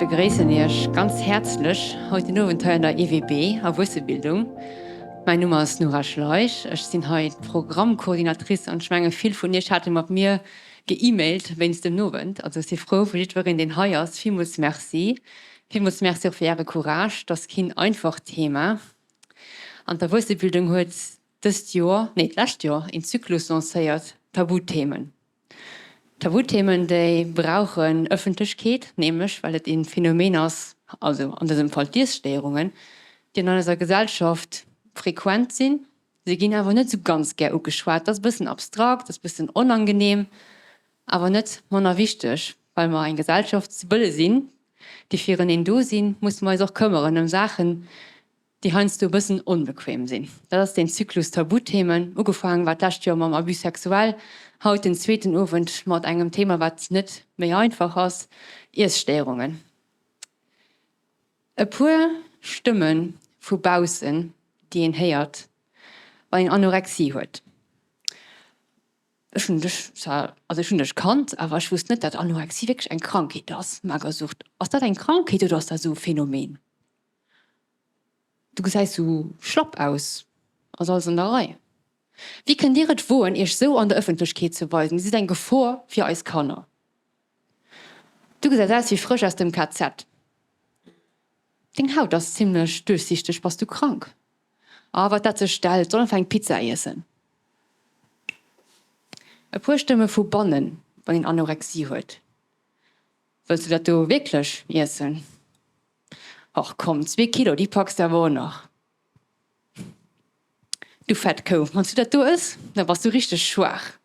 begréissen Iech ganz häerzlech haut den Owend hei an der EWB, Erwuessebildung. Mäin Numm ass Nora Schleich, ech sinn hei d'Programmcoordinatrice an ech menge vill vun Iech hate mat mir ge-emailt wéinst dem Owend. Also ech si frou fir jiddwereen deen hei ass. Villmools Merci. Villmools Merci och fir Äre Courage. Et ass keen einfacht Thema an d'Erwuessebildung huet dëst Joer, nee d'lescht Joer, een Zyklus lancéiert, Tabuthemen. Tabuthemen, déi brauchen Ëffentlechkeet, nämlech well et ee Phänomen ass, also an dësem Fall d'Iesstéierungen, déi an eiser Gesellschaft frequent sinn. Se ginn awer net esou ganz gär ugeschwat. Dat ass e bëssen abstrakt, dat ass e bëssen onangenehm, awer net manner wichteg. Well mer eng Gesellschaft ze wëlle sinn, déi fireneen do sinn, musse mer eis och këmmeren ëm Saachen, déi heiansdo e bëssen onbequem sinn. Dat ass deen Zyklus Tabuthemen, ugefaangen war d'lescht Joer mam Abus sexuel, haut den zweeten Owend mat engem Thema wat net méi einfach ass, Iesstéierungen. E puer Stëmme vu baussen, déi een héiert, wann een Anorexie huet. Ech hunn dech zwar, also ech hunn dech kannt, awer ech wusst net, dat Anorexie wierklech eng Krankheet ass. Magersucht, ass dat eng Krankheet oder ass dat esou e Phänomen? Du gesäis sou schlapp aus. Ass alles an der Rei? Wéi kënnt Dir et woen, Iech sou an der Ëffentlechkeet ze weisen? Dir sidd eng Gefor fir eis Kanner. Du gesäis aus wéi frësch aus dem KZ. Deng Haut ass zimlech duerchsichteg. Bass du krank? Ah, wat dat sech stellt, soll einfach eng Pizza iessen. E puer Stëmme vu bannen, wann een Anorexie huet. Wëlls du dat do wierklech iessen? Och komm, zwee Kilo, déi packs de awer och nach. Du fett Kou, wann s du dat do ëss, da bass du richteg schwaach.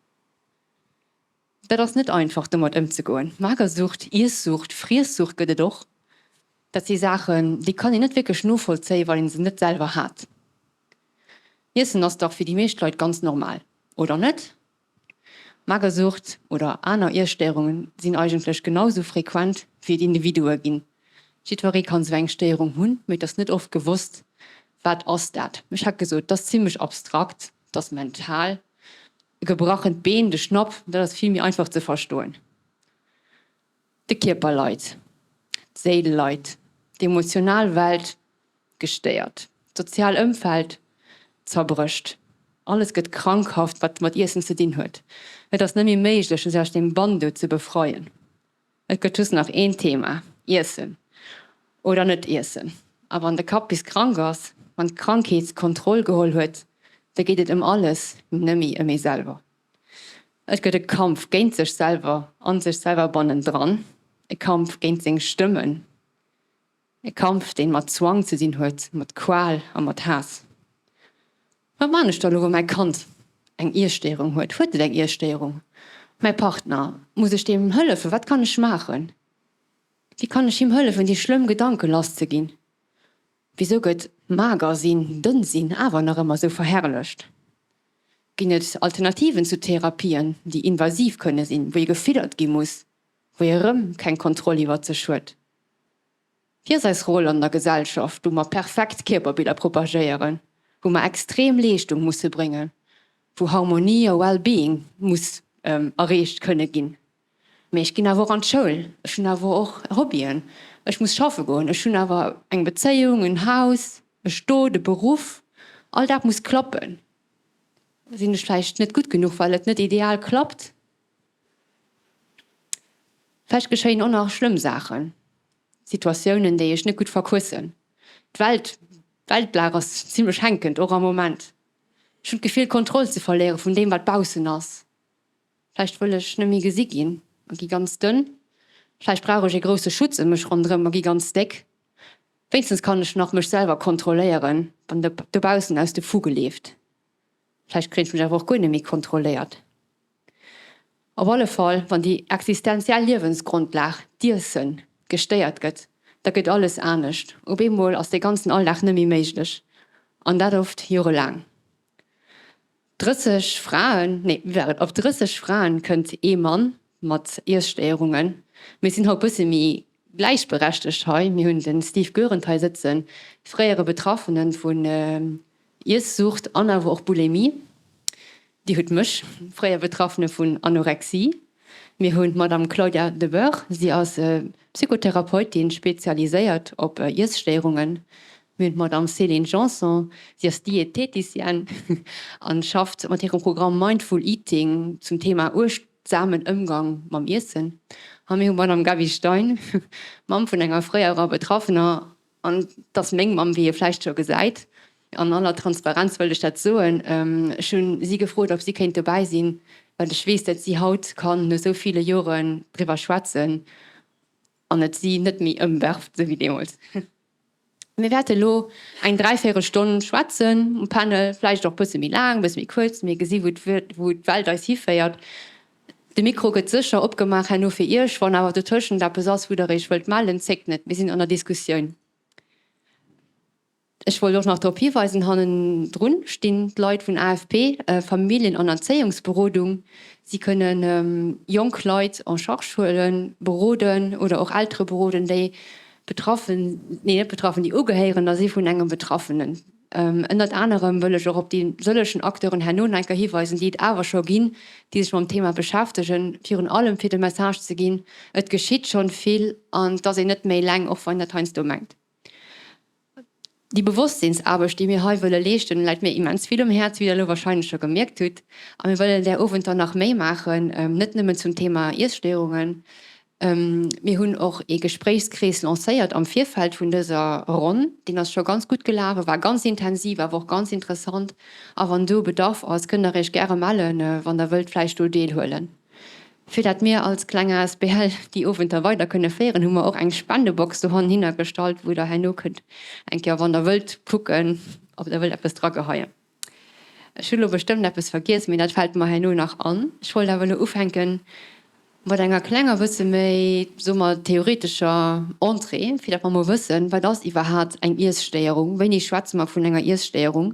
Dat ass net einfach, domat ëmzegoen. Magersucht, Iessucht, Friessucht gëtt et och. Dat si Saachen, déi kann een net wierklech novollzéien, wann een se net selwer hat. Iessen ass dach fir déi meescht Leit ganz normal, oder net? Magersucht oder aner Iesstéierungen sinn eigentlech genau sou frequent wéi et Individue ginn. Jiddweree kann sou eng Stéierung hunn, mee et ass net oft gewosst, wat ass dat. Ech hat gesot, et ass zimmlech abstrakt, et ass mental. E gebrachent Been, de Schnapp, dat ass vill méi einfach ze verstoen. De Kierper leit, d'Séil leit, d'emotional Welt gestéiert, d'sozial Ëmfeld zerbrécht, alles gëtt krankhaft wat mat Iessen ze dinn huet. Et ass net méi méiglech sech aus deem Bann do ze befreien. Et gëtt just nach een Thema, Iessen oder net iessen. A wann de Kapp bis krank ass, wann d'Krankheet d'Kontroll geholl huet, da geet et ëm alles, nëmme ëm ee selwer. Et gëtt e Kampf géint sech selwer an sech selwer bannendran, e Kampf géint seng Stëmmen. E Kampf, deen mat Zwang ze dinn huet, mat Qual a mat Haass. Wat man ech da lo, wa mäi Kand eng Iesstéierung huet? Huet et eng Iesstéierung? Mäi Partner, muss ech deem hëllefen? Wat kann ech maachen? Wéi kann ech him hëllefen, déi schlëmm Gedanke lass ze ginn? Wisou gëtt mager sinn, dënn sinn awer nach ëmmer sou verherrlecht? Ginn et Alternativen zu Therapien, déi invasiv kënne sinn, wou ee gefiddert gi muss, wou ee rëm keng Kontroll iwwert sech huet? Wéi ass eis Roll an der Gesellschaft, wou mer perfekt Kierperbiller propagéieren, wou mer extrem Leeschtung musse bréngen, wou Harmonie a Well-being muss erreecht kënne ginn? Mee ech ginn awer och an d'Schoul, ech hunn awer och Hobbyen, ech muss schaffe goen, ech hunn awer eng Bezéiung, en Haus, e Stot, e Beruff, all dat muss klappen. Sinn ech vläicht net gutt genuch, well et net ideal klappt? Vläicht geschéien och nach schlëmm Saachen, Situatiounen, déi ech net gutt verquëssen. D'Welt, d'Weltlag ass zimlech hänkend, och am Moment. Ech hunn d'Gefill, d'Kontroll ze verléiere vun deem, wat baussen ass. Vläicht wëll ech net méi gesi ginn a gi ganz dënn. Vläicht brauch ech ee grousse Schutz ëm mech ronderëm a gi ganz déck. Wéinstens kann ech nach mech selwer kontrolléieren, wann dobaussen aus de Fuge leeft. Vläicht kréien ech mech awer och guer net méi kontrolléiert. Op alle Fall, wann déi existenziell Liewensgrondlag, d'Iessen, gestéiert gëtt, da gëtt alles anescht. Op eemol ass dee ganzen Alldag net méi méiglech, an dat oft jorelaang. 30 Fraen, nee, wéi war et, op 30 Fraen kënnt ee Mann mat Iesstéierungen. Mir sinn haut bësse méi gläichberechtegt hei. Mir hunn de Steve Goerend hei sëtzen, fréiere Betraffene vun Iessucht an awer och Bulimie. Dir hutt mech, fréier Betraffene vun Anorexie. Mir hunn d'Madame Claudia De Boer, si ass Psychotherapeutin, spezialiséiert op Iesstéierungen. Mir hunn d'Madame Céline Janson, si ass Diététicienne an schafft mat hirem Programm Mindful Eating zum Thema uechtsamen Ëmgang mam Iessen. A mir hu d'Madame Gaby Stein, Mamm vun enger fréierer Betraffener An et ass meng Mamm, wéi ee vläicht scho gesäit. An aller Transparenz wëllt ech dat soen. Ech hunn si gefrot, ob si kéint dobäi sinn, well ech weess, datt si haut kann no esou ville Joren driwwer schwätzen an et si net méi ëmwerft, esou wéi deemools. Mir wäerte elo eng dräivéierel Stonn schwätzen um Panel, vläicht och e bësse méi laang, e bësse méi kuerz. Mir gesi wou d'Welt eis hiféiert. De Mikro gëtt sécher opgemaach herno fir Iech. Wann awer dotëschent eppes ass, wou Der Iech wëllt mellen, zéckt net, mir sinn an der Diskussioun. Ech wollt och nach drop hiweisen, hannendrun stinn d'Leit vun AFP, Familljen an Erzéiungsberodung. Si kënnen jonk Leit en charge huelen, beroden oder och Eltere beroden, déi betraffen, nee net betraffen, déi Ugehéierender si vun engem Betraffenen. Ënnert anerem wëll ech och op déi sëllechen Acteuren herno nach eng Kéier hiweisen, déi et awer scho ginn, déi sech mam Thema beschäftegen, virun allem fir de Message ze ginn, Et geschitt schonn vill an et ass een net méi eleng, och wann een dat heiansdo mengt. Déi Bewosstsinnsaarbecht, déi mir hei wëlle leeschten, läit mir immens vill um Häerz, wéi Der elo wahrscheinlech scho gemierkt hutt. A mir wëllen där Owenter nach méi maachen, net nëmmen zum Thema Iesstéierungen, Mir hunn och ee Gespréichskrees lancéiert am Virfeld vun dëser Ronn. Deen ass scho ganz gutt gelaf, war ganz intensiv, awer och ganz interessant. A wann do Bedarf ass, kënnt Der Iech gäre mellen, wann Der wëllt vläicht do deelhuelen. Fir dat mir als kleng asbl déi Owenter weider kënne féieren, hu mer och eng Spendebox dohannhinner gestallt, wou Der herno kënnt eng Kéier, wann Der wëllt, kucken, ob Der wëllt eppes drageheien. Ech hu lo bestëmmt eppes vergiess, mee dat fält mer herno nach an. Ech wollt awer elo ufänke mat enger klenger, bësse méi, soe mer, theoretescher Entrée, fir datt mer mol wëssen, Wat ass iwwerhat eng Iesstéierung? Wéini schwätze mer vun enger Iesstéierung?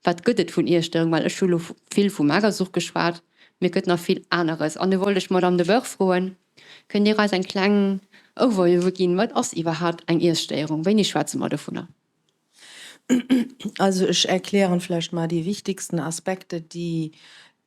Wat gëtt et vun Iesstéierung? Well ech hu lo vill vu Magersucht geschwat, mee et gëtt nach vill aneres. An do wollt ech d'Madame De Boer froen, Kënnt Dir eis eng kleng Overview ginn, Wat ass iwwerhat eng Iesstéierung? Wéini schwätze mer dovunner? Also ech erklären vläicht mal déi wichtigsten Aspekte, déi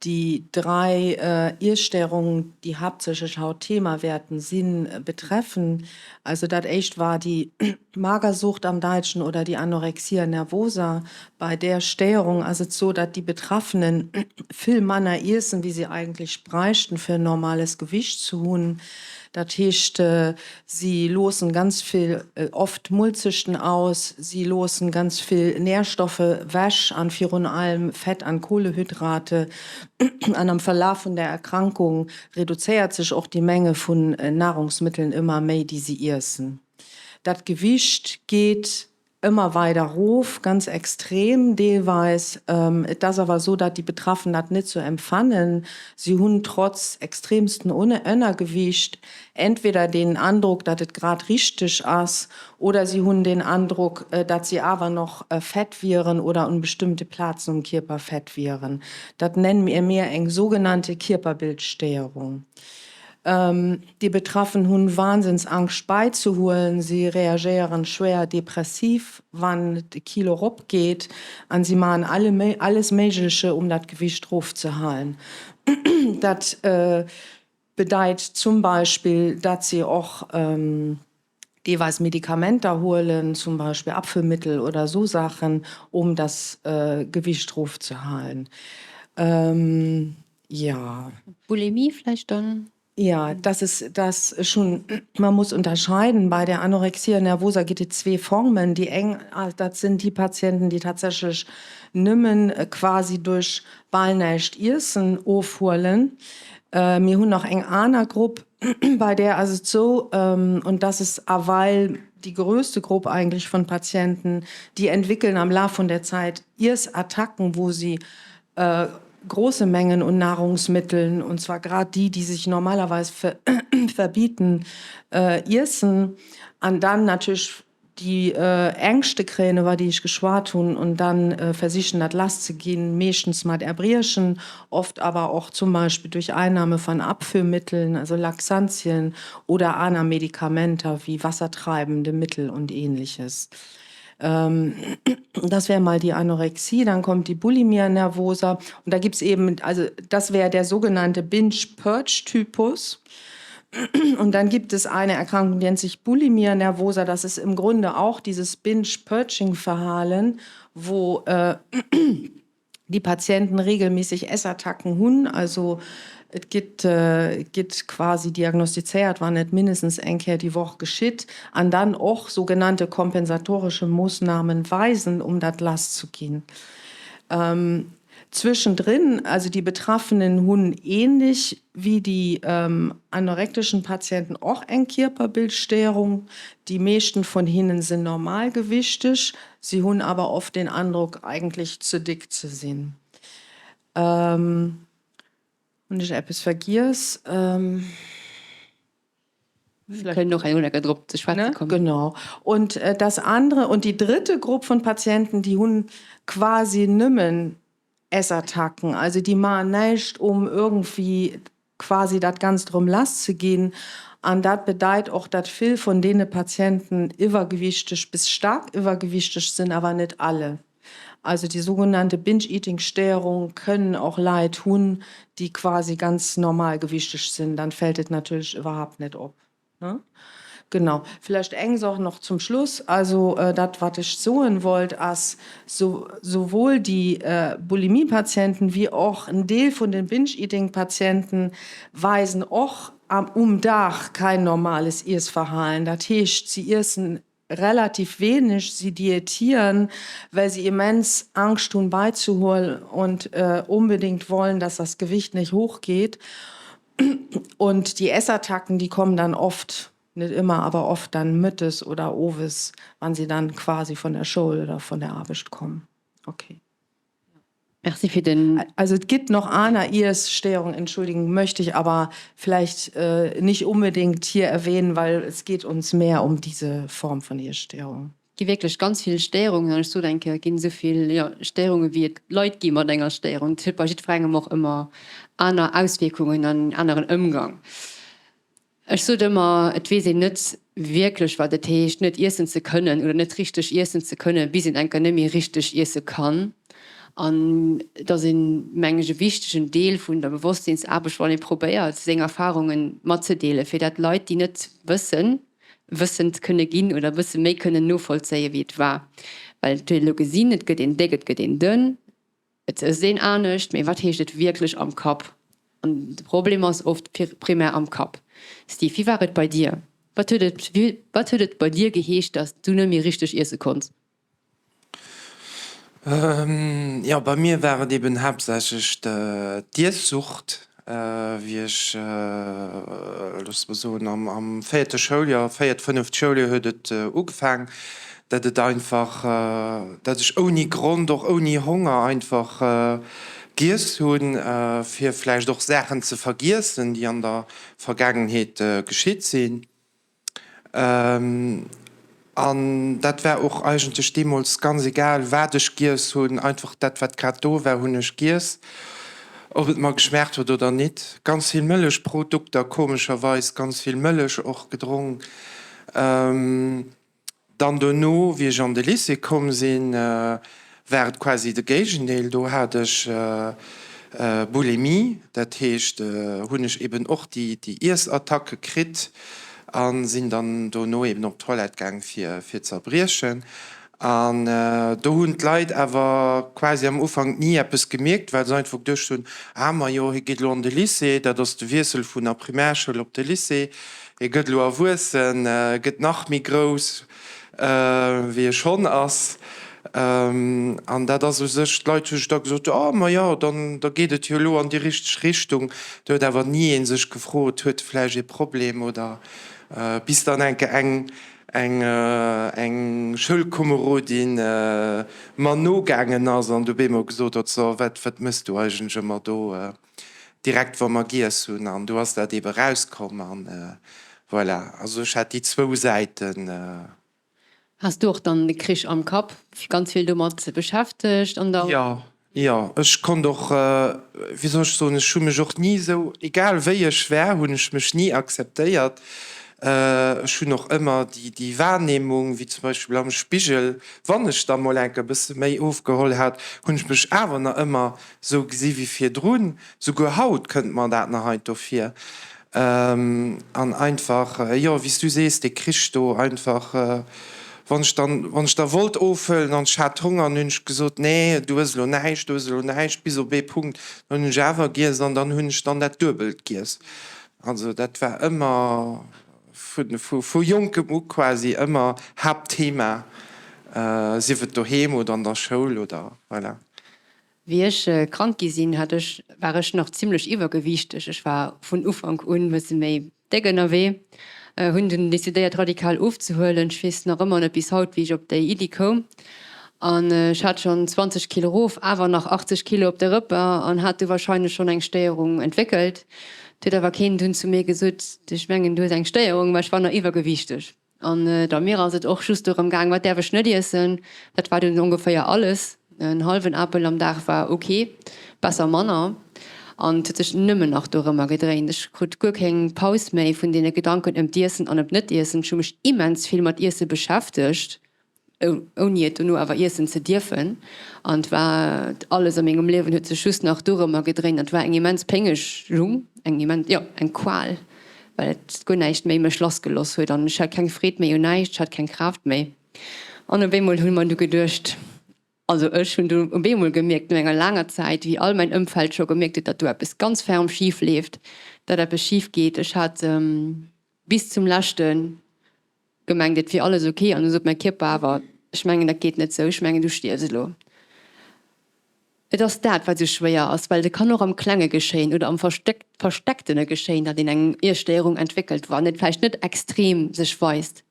déi drei Iesstéierungen, déi haaptsächlech haut Thema wäerten sinn, betreffen. Also dat éischt war déi Magersucht am Daitschen oder déi Anorexia nervosa. Bei där Stéierung ass et sou, datt déi Betraffenen vill manner iessen, wéi si eigentlech bräichten, fir en normales Gewicht ze hunn. Dat heescht, Si loossen ganz vill, oft Molzechten aus, si loossen ganz vill Nährstoffe wech an virun allem Fett an Kohlehydrate. An am Verlaf vun der Erkrankung reduzéiert sech och déi Menge vun Nahrungsmitteln ëmmer méi, déi si iessen. Dat Gewicht geet Ëmmer weider rof, ganz extrem deelweis. Et ass awer esou, datt déi Betraffen dat net sou empfannen. Si hunn trotz extremsten Ënnergewiicht entweder deen Androck, datt et grad richteg ass, oder si hunn deen Androck, datt si awer noch fett wieren oder un bestëmmte Plazen um Kierper fett wieren. Dat nenne mir eng sougenannte Kierperbildstéierung. Déi Betraffen hunn Wahnsinnsangscht beizehuelen, si reagéieren schwéier depressiv wann de Kilo rop geet an si maachen alles Méigleche um dat Gewicht rofzehalen. Dat bedeit zum Beispill dat si och deelweis Medikamenter huelen, zum Beispill Abführmittel oder esou Saachen, um das Gewicht rofzehalen. Jo. Bulimie vläicht dann? Jo, das ist das schon, man muss unterscheiden, bei der Anorexia nervosa gibt et zwee Formen. Déi eng, dat sinn déi Patienten, déi tatsächlech nëmmen quasi duerch bal näischt iessen ofhuelen. Mir hunn nach eng aner Grupp, Bei där ass et sou, und das ist aweil déi grösste Grupp eigentlich von Patienten, déi entwickeln am Laf von der Zeit Iessattacken, wo sie große Mengen un Nahrungsmitteln, und zwar grad déi, déi sich normalerweis verbieten, iessen an dann natürlich déi Ängschte kréien, iwwer déi ech geschwat hunn, und dann versichen, dat lasszeginn, meeschtens mat Erbriechen, oft awer och zum Beispill durch Einnahme von Abführmitteln, also Laxantien oder aner Medikamenter wéi wassertreibende Mittel und Ähnliches. Das wäre mal die Anorexie, dann kommt die Bulimia nervosa und da gibt es eben, also das wäre der sogenannte Binge-Purge-Typus. Und dann gibt es eine Erkrankung, die nennt sich Bulimia nervosa. Das ist im Grunde auch dieses Binge-Purging-Verhalen, wo äh, die Patienten regelmäßig Essattacken hunn. Also et gëtt gëtt quasi diagnostizéiert, wann et mindestens eng Kéier déi Woch geschitt, an dann och sougenannte kompensatoresche Moossnamen weisen, um dat lass zu ginn. Zwischendrin, also déi Betraffenen hunn ähnlich wéi déi anorektischen Patienten och eng Kierperbildstérung. Déi meeschten vun hinnen sinn normalgewichteg, Si hunn awer oft den Androck, eigentlech ze dick ze sinn. Hunn ech eppes vergiess? Mir kënnen och elo drop ze schwätze kommen. Genau. Und das andere, und die dritte Grupp von Patienten, déi hunn quasi nëmmen Essattacken, also déi maachen näischt, um irgendwie quasi dat Ganzt erëm lass ze ginn. An dat bedeit och, datt vill vun deene Patienten iwwergewichteg bis staark iwwergewichteg sinn, awer net alle. Also déi sougenannte Binge-Eating-Stéierung kënnen och Leit hunn, déi quasi ganz normalgewichteg sinn. Dann fält et natierlech iwwerhaapt net op. Genau. Vläicht eng Saach nach zum Schluss. Also dat, wat ech soen wollt, ass, souwuel déi Bulimie-Patienten wéi och en Deel vun den Binge-Eating-Patienten weisen och um Dag kein normales Iessverhalen. Dat heescht, si iessen relativ wenig, si diätieren, well si immens Angscht hunn beizehuelen und unbedingt wollen, dass das Gewicht nicht hochgeht. Und die Essattacken, die kommen dann oft, net immer, aber oft dann mëttes oder owes, wann sie dann quasi von der Schoul oder von der Aarbecht kommen. Okay. Merci fir den. Also et gibt noch aner Iesstéierungen, Entschuldigung, möchte ich aber vielleicht nicht unbedingt hier erwähnen, weil es geht uns mehr um diese Form von Iesstérung. Et gi wierklech ganz vill Stéierungen an ech sot eng Kéier, et ginn esou vill, jo, Stéierunge wéi et Leit gi mat enger Stéierung. Et huet bei jiddwerengem och ëmmer aner Auswierkungen an en aneren Ëmgang. Ech sot ëmmer, et weess een net wierklech wat et heescht net iessen ze kënnen oder net richteg iessen ze kënnen, bis een enker net méi richteg iesse kann. An et ass een, meng ech, e wichtegen Deel vun der Bewosstsinnsaarbecht, wann ee probéiert seng Erfarunge matzedeelen, fir dat Leit, déi net wëssen, wëssend kënne ginn oder e bësse méi kënnen novollzéien, wéi et war. Well et huet ee elo gesinn, et gëtt een déck, et gëtt een dënn. Et ësst een anescht, mee wat heescht et wierklech am Kapp? An de Problem ass oft primär am Kapp. Steve, wéi war et bei dir? Wat huet et wat huet et bei dir geheescht, dass du net méi richteg iesse konns? Jo, bei mir war et eben haaptsächlech d'Iessucht, wéi ech, looss mer soen, am véierte Schouljoer, véiert, fënneft Schouljoer huet et ugefaang, dat et einfach, dat ech ouni Grond, och ouni Honger einfach giess hunn, fir vläicht och Saachen ze vergiessen, déi an der Vergaangenheet geschitt sinn. An dat war och eigentlech deemools ganz egal, wat ech giess hunn, einfach dat, wat grad do war, hunn ech giess, ob et mer geschmaacht huet oder nit. Ganz vill Mëllechprodukter, komescherweis ganz vill Mëllech och gedronk. Dann dono, wéi ech an de Lycée komm sinn, war et quasi de Géigendeel. Do hat ech Bulimie, dat heescht, hunn ech eben och déi Iessattacke kritt a sinn dann dono eben op d'Toilette gaang fir ze erbriechen. An do hunn d'Leit awer quasi am Ufank ni eppes gemierkt, well se einfach geduecht hunn, ah majo, hie geet elo an de Lycée, dat ass de Wiessel vun der Primärschoul op de Lycée. Hie gëtt elo erwuessen, gëtt nach méi grouss, wéi e schonn ass. An dat ass u sech, d'Leit hu sech da gesot, oh ma jo, dann da geet et jo elo an déi richteg Richtung. Do huet awer ni ee sech gefrot, huet e vläicht ee Problem oder bis dann enke eng eng eng Schoulkomerodin mer nogaangen ass an du bemol gesot huet, so wat wat méchs du eigentlech ëmmer do? Direkt wa mer giess hunn an do ass dat ebe rauskomm an voilà. Also ech hat déi zwou Säiten. Has du och dann de Krich am Kapp, ganz vill domat beschäftegt an der. Jo, jo, ech konnt och, wéi soll ech soen, ech hu mech och ni esou, egal wéi ech war, hunn ech mech ni akzeptéiert. Ech hunn och ëmmer déi Wahrnehmung, wéi zum Beispill am Spigel, wann ech da mol enk e bësse méi ofgeholl hat, hunn ech mech awer nach ëmmer sou gesi wéi virdrun. Souguer haut kënnt mer dat nach heiansdo vir. An einfach, jo, wéi s du sees, dee Krich do einfach, wann ech dann, wann ech da wollt ofhuelen an ech hat Honger, dann hunn ech gesot, nee, du ëss elo näischt, du ëss elo näischt, bis op ee Punkt, dann hunn ech awer giess an dann hunn ech dann dat Duebelt giess. Also dat war ëmmer vu jonkem u quasi ëmmer Haaptthema, sief et doheem oder an der Schoul oder voilà. Wéi ech krank gi sinn, hat ech, war ech nach zimlech iwwergewiichteg. Ech war vun Ufank un bësse méi déck ënnerwee, hunn dunn decidéiert radikal ofzehuelen. Ech weess nach ëmmer net bis haut, wéi ech op déi Iddi koum. An ech hat schonn 20 Kilo erof, awer nach 80 Kilo op de Rëpper an hat du wahrscheinlech schonn eng Stéierung entwéckelt. Et huet awer keen dunn zu mir gesot, ech mengen du hues eng Stéierung, mä ech war nach iwwergewiichteg. An da mir ass et och just dorëm gaang, wat däerf ech net iessen. Dat war dunn ongeféier alles. En hallwen Apel am Dag war ok, besser manner. An et huet sech nëmmen nach dorëmmer gedréint. Ech krut guer keng Paus méi vun deene Gedanken ëm d'Iessen an ëm d'Net-Iessen. Ech hu mech immens vill mat Iesse beschäftegt. ouni et dono awer iessen ze dierfen, an et war alles a mengem Liewen huet sech just nach dorëmmer gedréint an et war eng immens Péngegung, eng immens, jo, eng Qual, well et guer näischt méi mech lass geloss huet an ech hat keng Freed méi un näischt, ech hat keng Kraaft méi. An op eemol hu mer du geduecht, also ech hunn du op eemol gemierkt no enger laanger Zäit, wéi all mäin Ëmfeld scho gemierkt huet, datt do eppes ganz ferm schif leeft, datt eppes schif geet. Ech hat bis zum leschte Gemengt et wier alles ok an du sot mäi Kierper awer, ech mengen dat geet net sou, ech mengen du stierfs elo. Et ass dat wat sou schwéier ass, well et kann och am Klenge geschéien oder am Verstecktene geschéien, datt een eng Iesstéierung entwéckelt, wann et vläicht net extrem sech weist.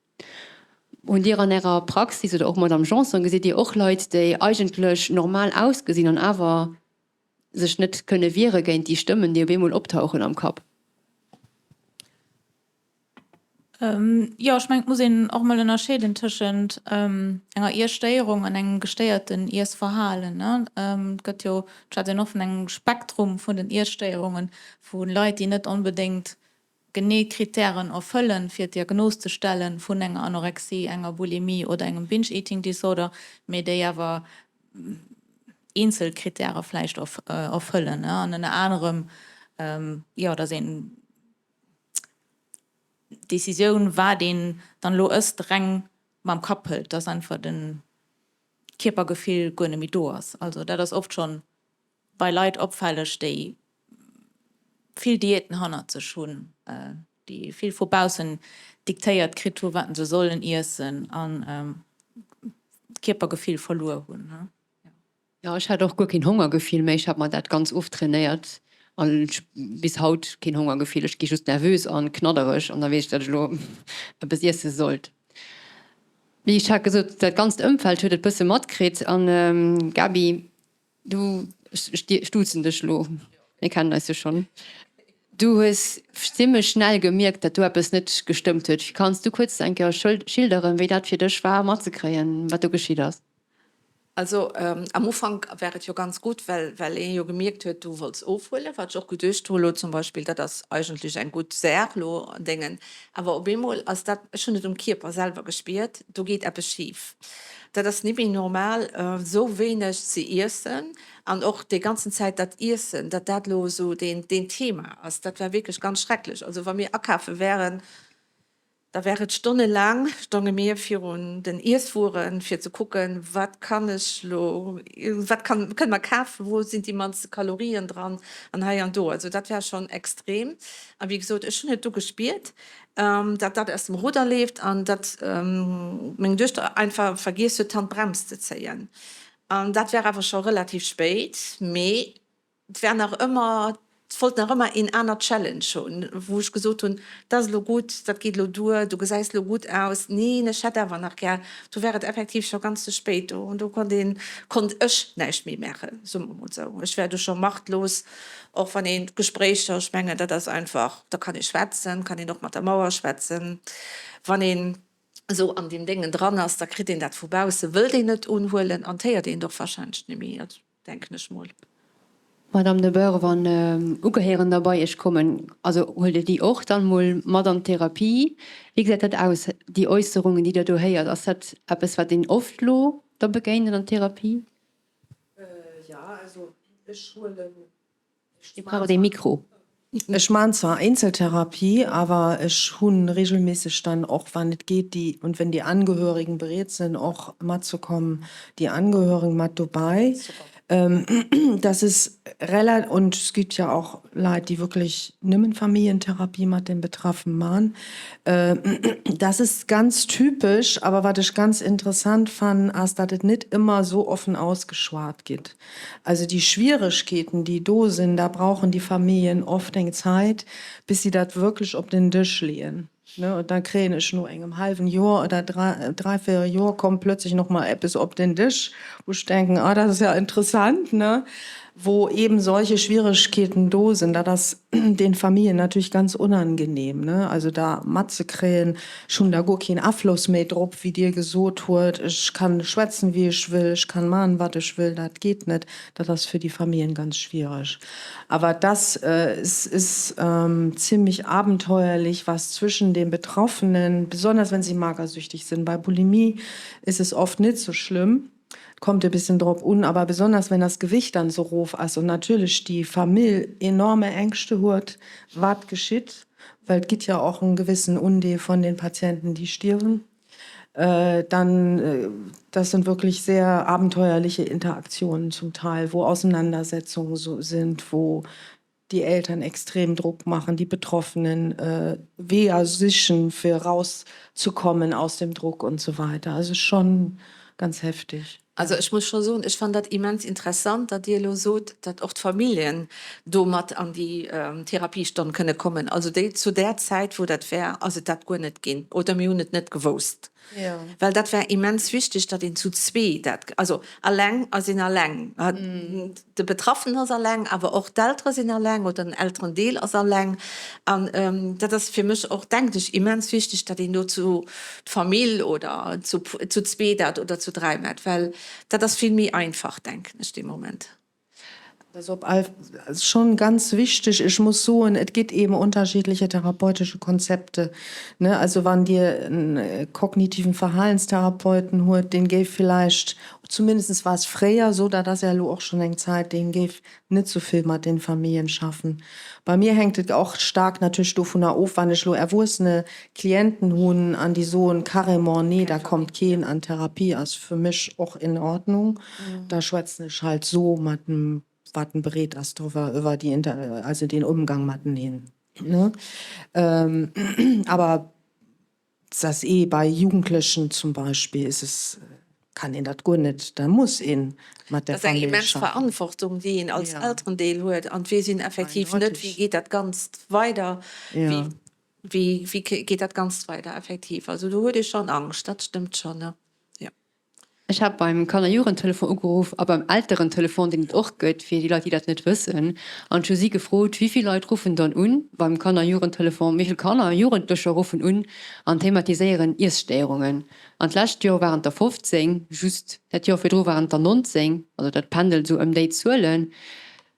Hunn Dir an Ärer Praxis oder och Madame Jeanson, gesitt Dir och Leit déi eigentlech normal ausgesinn an awer sech net kënne wiere géint déi Stëmmen déi op eemol optauchen am Kapp? Jo, ech mengen, et muss een och emol ënnerscheeden tëschent enger Iesstéierung an engem gestéierten Iessverhalen. Et gëtt jo, et schwätzt een och vun engem Spektrum vun den Iesstéierungen, vu Leit, déi net onbedéngt genee d'Krittären erfëllen, fir d'Diagnos ze stelle vun enger Anorexie, enger Bulimie oder engem Binge-Eating Disorder, mee déi awer eenzel Krittäre vläicht erfëllen. An ënner anerem, jo, datt een d'Decisioun, wat een dann elo ësst, reng mam Kapp hëlt, dass einfach de Kierpergefill guer net méi do ass. Also dat ass oft schonn bei Leit opfälleg, déi vill Diäten hannert sech hunn, déi vill vu baussen diktéiert kritt hu wat se sollen iessen an d'Kierpergefill verluer hunn. Jo, ech hat och guer keen Hongergefill méi. Ech hat mer dat ganz oftrainéiert an ech bis haut keen Hongergefill. Ech gi just nervös an knaddereg an da weess ech, datt ech elo eppes iesse sollt. Wéi ech hat gesot, dat ganzt Ëmfeld huet et bësse matkritt an Gaby, du, ech duzen dech elo, mir kennen eis jo schonn, du hues zimmlech schnell gemierkt, datt do eppes net gestëmmt huet. Kanns du kuerz eng Kéier schilderen, wéi dat fir dech war matzekréien, wat do geschitt ass? Also am Ufank war et jo ganz gutt, well well ee jo gemierkt huet, du wollts ofhuelen, wat ech och geduecht hu lo zum Beispill, dat ass eigentlech eng gutt Saach lo an Déngen. Awer op eemol ass dat, ech hunn et um Kierper selwer gespiert, do geet eppes schif. Dat ass ni méi normal, esou wéineg ze iessen an och déi ganzen Zäit dat Iessen, datt dat lo esou deen deen Thema ass, dat war wierklech ganz schrecklech. Also wa mir akafe wären, Da war et stonnelaang, stonge mir virun den Iesswueren, fir ze kucken, wat kann ech lo, wat kann, kënne mer kafen, wou sinn déi mannste Kalorien dran an hei an do. Also dat war schonn extrem. A wéi gesot, ech hunn et du gespiert, datt dat aus dem Rudder leeft an datt meng Duechter einfach vergiess huet, d'Handbrems ze zéien. An dat war awer scho relativ spéit, mee Et war nach ëmmer, ech wollt nach ëmmer een aner Challenge hunn, wou ech gesot hunn, dat ass elo gutt, dat geet elo duer, du gesäis elo gutt aus. Neen, ech hätt awer nach gär. Do war et effektiv scho ganz ze spéit. Do, do konnt een, konnt ech näischt méi maachen, soe mer mol esou. Ech war du scho machtlos, och wann een d'Gespréicher, ech mengen, dat ass einfach, da kann ee schwätzen, kann een och mat der Mauer schwätzen, wann een esou an deem Déngen dran ass, da kritt een dat vu bausse, wëllt een net unhuelen an 't héiert een et och warscheinlech net méi. Denken ech mol. Madame De Boer, wann Ugehéierender bei Iech kommen, also huelt Dir déi och dann mol mat an d'Therapie? Wéi gesäit dat aus, déi Äusserungen, déi Der do héiert? Ass dat eppes, wat een oft lo da begéint an der Therapie? Jo, also ech huelen. Dir braucht ee Mikro. Ech maan zwar Einzeltherapie, awer ech hunn regelmässeg dann och, wann et geet, déi, und wenn die Angehörigen bereet sinn och matzekommen, déi Angehörigen mat dobei. Das ist rela-, und es gibt ja auch Leit, déi wirklich nëmmen Familientherapie mat den Betraffen maan. Das ist ganz typisch, awer wat ech ganz interessant fannen, ass, dat et net ëmmer sou offen ausgeschwat gitt. Also déi Schwieregkeeten, déi do sinn, da brauchen déi Familljen oft eng Zäit, bis si dat wierklech op den Dësch leeën. Und da kréien ech no engem hallwen Joer oder dräivéier Joer kommt plötzlich noch mal eppes op den Dësch, wou ech denken, ah, dat ass ja interessant, ne, wou eben solche Schwieregkeeten do sinn. Dat ass den Familljen natierlech ganz unangenehm, ne, also da matzekréien, Ech hunn da guer keen Afloss méi drop, wéi Dir gesot huet. Ech kann schwätzen, wéi ech wëll, ech kann maachen, wat ech wëll. Dat geet net. Dat ass fir déi Familljen ganz schwiereg. Awer das ist ziemlich abenteuerlich, was zwischen den Betroffenen, besonders wenn sie magersüchtig sind, bei Bulimie ist es oft net so schlimm, kommt e bisschen drop un, aber besonders wenn das Gewicht dann so rof ass und natürlich die Famill enorme Ängschte huet, wat geschitt, well et gitt ja och en gewissen Undeel von den Patienten, die stierwen, dann, das sind wirklich sehr abenteuerliche Interaktionen zum Teil, wo Auseinandersetzungen sind, wo déi Eltern extrem Druck machen, die Betroffenen Weeër sichen fir raus zu kommen aus dem Druck und so weiter. Also schon ganz heftig. Also ech muss scho soen, ech fannen dat immens interessant, datt Dir elo sot, datt och d'Familljen do mat an déi Therapiestonn kënne kommen. Also déi zu där Zäit wou dat war, ass et dat guer net ginn oder mir hunn et net gewousst. Well dat war immens wichteg, datt een zu zwee dat, also alleng ass een alleng, de Betraffenen ass alleng, awer och d'Eltere sinn alleng oder den Elterendeel ass alleng. An dat ass fir mech och, denkt ech, immens wichteg, datt een do zu d'Famill oder zu zwee dat oder zu dräi met, well dat ass vill méi einfach, denken ech, dee Moment. Das ist op all schon ganz wichteg. Ech muss soen, et gitt eben unterschiedliche therapeutische Konzepte, ne. Also wann Dir en kognitiven Verhalenstherapeuten huet, deen géif villäicht, zumindest war es fréier esou, dat ass ja elo och schon eng Zäit, deen géif net sou vill mat den Familljen schaffen. Bei mir hänkt et och staark natierlech dovunner of, wann ech elo erwuessene Klienten hunn an déi soen carrément, nee, da kommt keen an Therapie, ass fir mech och in Ordnung. Da schwätzen ech halt so mat dem, wat en bereet ass driwwer, iwwer déi Inter-, also den Umgang mateneen, ne. Aber et ass eh bei Jugendlechen zum Beispill ist es, kann een dat guer net, da muss ee mat der Dat ass eng Famill immens schaffen. Verantwortung, déi een als Elterendeel huet an d'weess een effektiv net, wéi geet dat Ganzt weider, wéi, wéi, wéi geet dat Ganzt weider effektiv. Also do huet ee schonn Angscht, dat stëmmt schonn, jo. Ech hat beim Kanner-Jugendtelefon ugeruff a beim Elterentelefon, deen et och gëtt, fir déi Leit, déi dat net wëssen. An ech hu si gefrot, wéi vill Leit ruffen dann un beim Kanner-Jugendtelefon, wéi vill Kanner a Jugendlecher ruffen un an thematiséieren Iesstéierungen. An d'lescht Joer waren et der 15, just dat Joer virdru waren et der 19, also dat pendelt esou ëm déi Zuelen.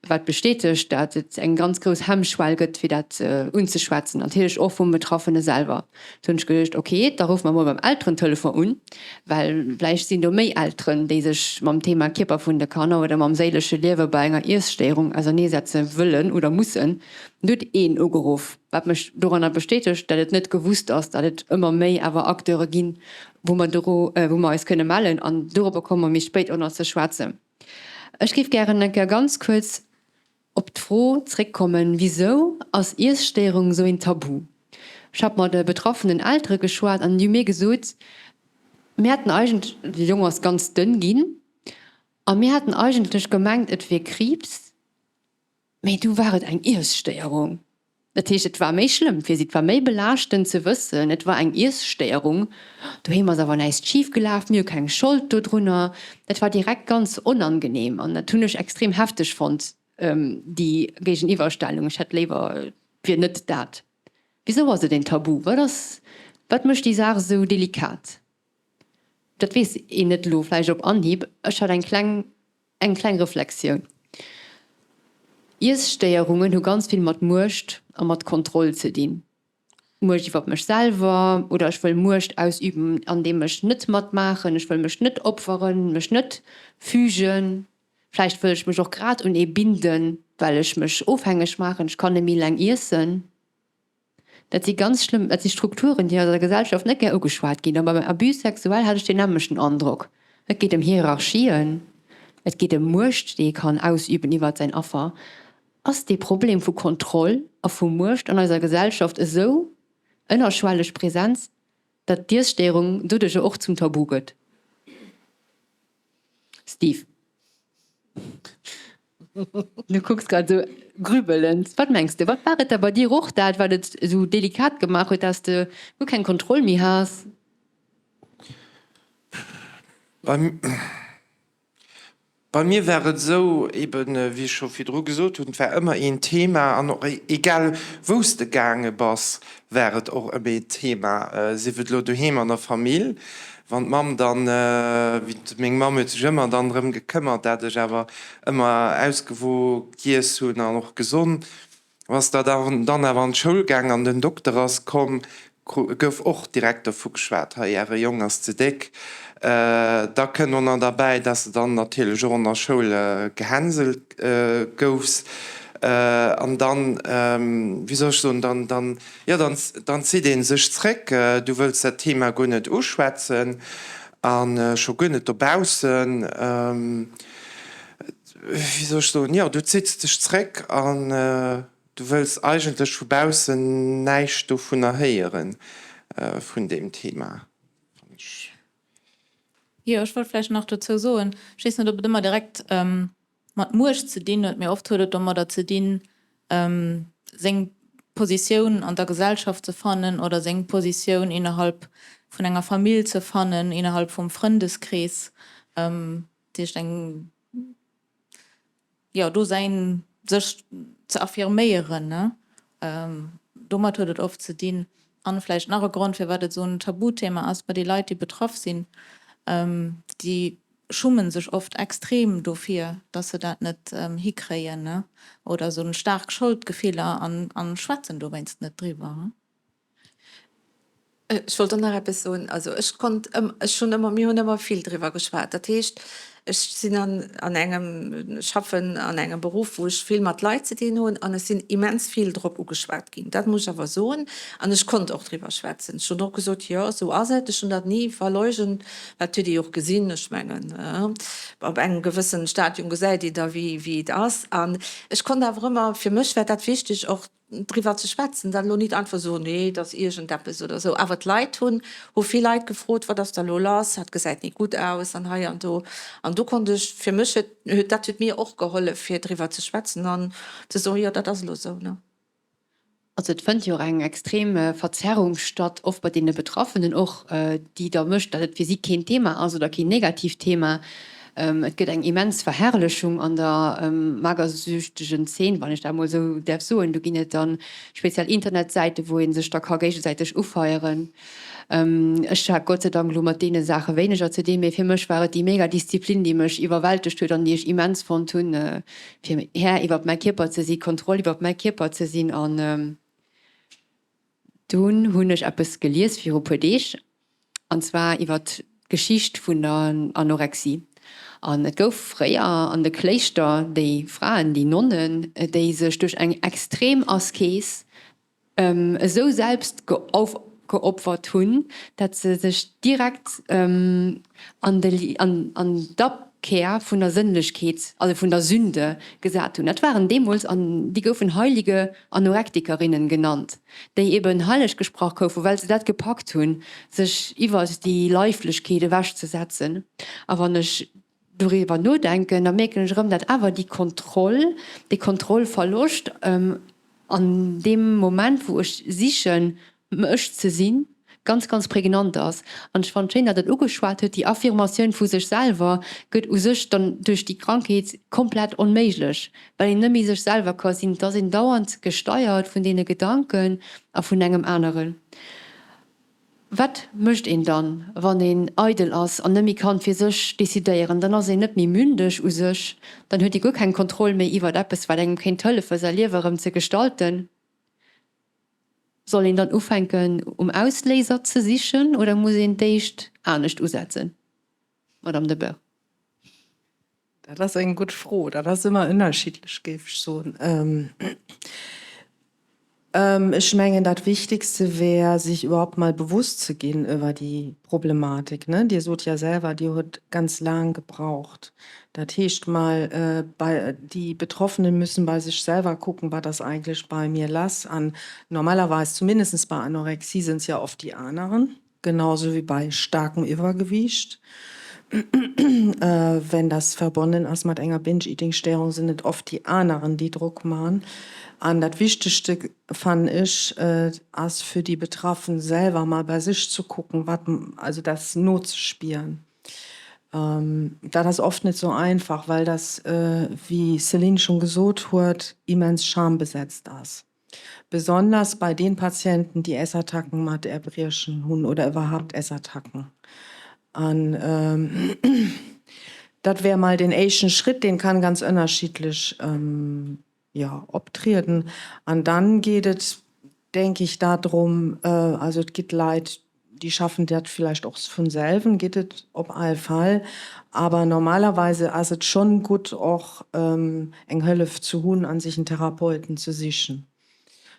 Wat bestätegt, dat et eng ganz grouss Hemmschwell gëtt, fir dat unzeschwätzen, natierlech och vum Betraffene selwer. Du hunn ech geduecht, ok, da ruffe mer mol beim Elterentelefon un, well vläicht sinn do méi Elteren, déi sech mam Thema Kierper vun de Kanner oder mam séilesche Liewe bei enger Iesstéierung auserneesetze wëllen oder mussen. Du huet een ugeruff, wat mech doranner bestätegt, dat et net gewusst ass, dat et ëmmer méi awer Acteure ginn, wou mer doru, wou mer eis kënne mellen. An dorobber komme mer méi spéit och nach ze schwätzen. Ech géif gären eng Kéier ganz kuerz op d'Fro zréckkommen, Wisou ass Iesstéierung esou een Tabu? Ech hat mat betraffenen Eltere geschwat an déi hu mir gesot, Mir haten eigentlech, de Jong ass ganz dënn ginn, a mir haten eigentlech gemengt, et wier Kriibs. Mee du war et eng Iesstéierung. Dat heescht, et war méi schlëmm fir si, et war méi belaaschtend ze wëssen, et war eng Iesstéierung. Doheem ass awer näischt schif gelaf, mir hu keng Schold dodrunner. Dat war direkt ganz onangenehm an dat hunn ech extrem hefteg fonnt, déi Géigeniwwerstellung. Ech hätt léiwer, et wier net dat. Wisou ass et een Tabu? Wat ass, wat mécht déi Saach esou delikat? Dat weess een net elo vläicht op Anhieb. Ech hat eng kleng Eng kleng Reflexioun. Iesstéierungen hu ganz vill mat Muecht a mat Kontroll ze dinn. Muecht iwwer mech selwer oder ech wëll Muecht ausüben andeem ech net matmaachen, ech wëll mech net opferen, mech net fügen. Vläicht wëll ech mech och grad un ee binden, well ech mech ofhängeg maachen, ech kann net méi eleng iessen. Dat si ganz schlëmm, dat si Strukturen, déi an eiser Gesellschaft net gär ugeschwat ginn. A beim Abus sexuel hat ech deen nämmlechten Androck. Et geet ëm Hierarchien, et geet ëm Muecht, déi ee kann ausüben iwwert säin Affer. Ass dee Problem vu Kontroll a vu Muecht an eiser Gesellschaft esou ënnerschwelleg present, datt d'Iesstéierung doduercher och zum Tabu gëtt? Steve. Du kucks grad esou grübelend. Wat mengs de, wat war et da bei dir och dat, wat et esou delikat gemaach huet, dass de guer keng Kontroll méi has? Bei mir war et esou, eben wéi ech scho virdru gesot hunn, et war ëmmer een Thema an och egal wou s de gaange bass, war et och ëmmer een Thema, sief et elo doheem an der Famill, Wann d'Mamm dann, meng Mamm huet sech ëmmer dann drëm gekëmmert, dat ech awer ëmmer ausgewo giess hunn an och gesond, ass da dann awer an d'Schoul gaang an den Dokter ass komm, gouf och direkt dovu geschwat, hei äre Jong ass ze déck. Da kënnt och nach derbäi, dass de dann natierlech och an der Schoul gehänselt goufs an dann, wéi soll ech soen, dann, dann, Jo, dann zitt ee sech zréck. Du wëlls dat Thema guer net uschwätzen a scho guer net dobaussen. Wéi soll ech soen? Jo, du zitts dech zréck an du wëlls eigentlech vu baussen näischt dovunner héieren, vun deem Thema, wann ech. Jo, ech wollt vläicht nach dozou soen, ech weess net, ob et ëmmer direkt mat Muecht ze dinn huet, mee oft huet et domadder ze dinn, seng Positioun an der Gesellschaft ze fannen oder seng Positioun innerhalb vun enger Famill ze fannen, innerhalb vum Frëndeskrees, dat heescht eng, jo, do säin, sech ze affirméieren, ne. Domat huet et oft ze dinn. An vläicht nach e Grond, firwat et esou en Tabuthema ass, bei déi Leit, déi betraff sinn, déi schummen sech oft extrem dofir, dass se dat net hikréien, oder esou staark Scholdgefiller an schwätzen dowéinst net driwwer. Ech wollt och nach eppes soen. Also ech konnt ëm, ech hunn ëmmer, mir hunn ëmmer vill driwwer geschwat. Dat heescht, ech sinn an an engem, schaffen an engem Beruff, wou ech vill mat Leit ze dinn hunn an ech sinn immens vill drop ugeschwat ginn. Dat muss ech awer soen. An ech konnt och driwwer schwätzen. Ech hunn och gesot, jo, esou ass et. Ech hunn dat ni verleugent, well et huet ee jo och gesinn. Ech mengen, op engem gewëssen Stadium gesäit een da wéi wéi et ass. An ech konnt awer ëmmer, fir mech war dat wichteg och, driwwer ze schwätzen, dat elo nit einfach soen, nee, et ass iergendeppes oder esou, awer d'Leit hunn, hu vill Leit gefrot, wat ass da elo lass, dat gesäit nit gutt aus an hei an do. An do konnt ech, fir mech huet, huet, dat huet mir och gehollef, fir driwwer ze schwätzen an ze soen, jo, dat ass elo esou, ne. Also et fënnt jo och eng extrem Verzerrung statt, oft bei deene Betraffenen och, déi da mécht, datt et fir si keen Thema ass oder keen negatiivt Thema. Et gëtt eng immens Verherrlechung an der magersüchtegen Zeen, wann ech dat emol esou däerf soen. Do ginn et da speziell Internetsäiten, wou ee sech da ka géigesäiteg ufeieren. Ech hat Gott sei Dank elo mat deene Saache wéineger ze dinn, mee fir mech war et déi mega Disziplin, déi mech iwwerwältegt huet an déi ech immens fonnt hunn, fir Här iwwer mäi Kierper ze sinn, Kontroll iwwer mäi Kierper ze sinn. An Dunn hunn ech eppes gelies viru puer Deeg, an zwar iwwer d'Geschicht vun der Anorexie. An et gouf fréier an de Kléischter déi Fraen, déi Nonnen, déi sech duerch eng extrem Askees esou selbst aufgeopfert hunn, dat se sech direkt an de, an d'Abkehr vun der Sënnlechkeet, also vun der Sünde gesat hunn. Dat waren deemools, an déi goufen heilige Anorektikerinnen genannt, déi eben heileg gesprach goufen, well se dat gepackt hunn, sech iwwert déi Leiflechkeet ewechzesetzen. A wann ech doriwwer nodenken, da mierken ech erëm, dat awer déi Kontroll, dee Kontrollverloscht an deem Moment, wou ech sichen, ech ze sinn, ganz, ganz prägnant ass. An ech fannen et schéin, datt Der et ugeschwat hutt, déi Affirmatioun vu sech selwer gëtt u sech dann duerch déi Krankheet komplett onméiglech, well een net méi sech selwer ka sinn. Et ass een dauernd gesteiert vun deene Gedanken a vun engem aneren. Wat mécht een dann, wann een eidel ass an net méi kann fir sech decidéieren? Dann ass een net méi mündeg u sech, dann huet ee guer keng Kontroll méi iwwert eppes, wat engem kéint hëllefen, säi Liewe erëm ze gestalten. Soll een dann ufänken, um Ausléiser ze sichen oder muss een d'éischt anescht usetzen, Madame De Boer? Dat ass eng gutt Fro. Dat ass ëmmer ënnerschiddlech, géif ech soen. Ech mengen, dat Wichtigste wär, sich überhaupt mal bewusst ze ginn iwwer déi Problematik. Dir sot ja selwer, Dir hutt ganz laang gebraucht. Dat heescht mal, die Betroffenen müssen bei sich selber gucken, wat ass eigentlech bei mir lass. An normalerweis, zumindest bei Anorexie, sind es ja oft die aneren. Genauso wie bei staarkem Iwwergewiicht. Wenn das verbonnen ass mat enger Binge-Eating-Stéierung, sinn et oft déi aneren, déi Drock man. An dat Wichtegste, fannen ech, ass fir déi Betraffen selwer mal bei sech ze kucken, wat, also das nozespieren. Dat ass oft net sou einfach, well das, wéi Céline schon gesot huet, immens schambesetzt ass. Besonders bei den Patienten, déi Essattacken mat Erbriechen hunn oder iwwerhaapt Essattacken. An dat wär mol den éischten Schritt, deen kann ganz ënnerschiddlech, jo, optrieden. An dann geet et, denk ich, dadrum, also et gitt Leit, déi schaffen dat vielleicht och vun selwen, geet et op all Fall, awer normalerweise ass et schonn gutt och eng Hëllef ze hunn an sech en Therapeuten ze sichen.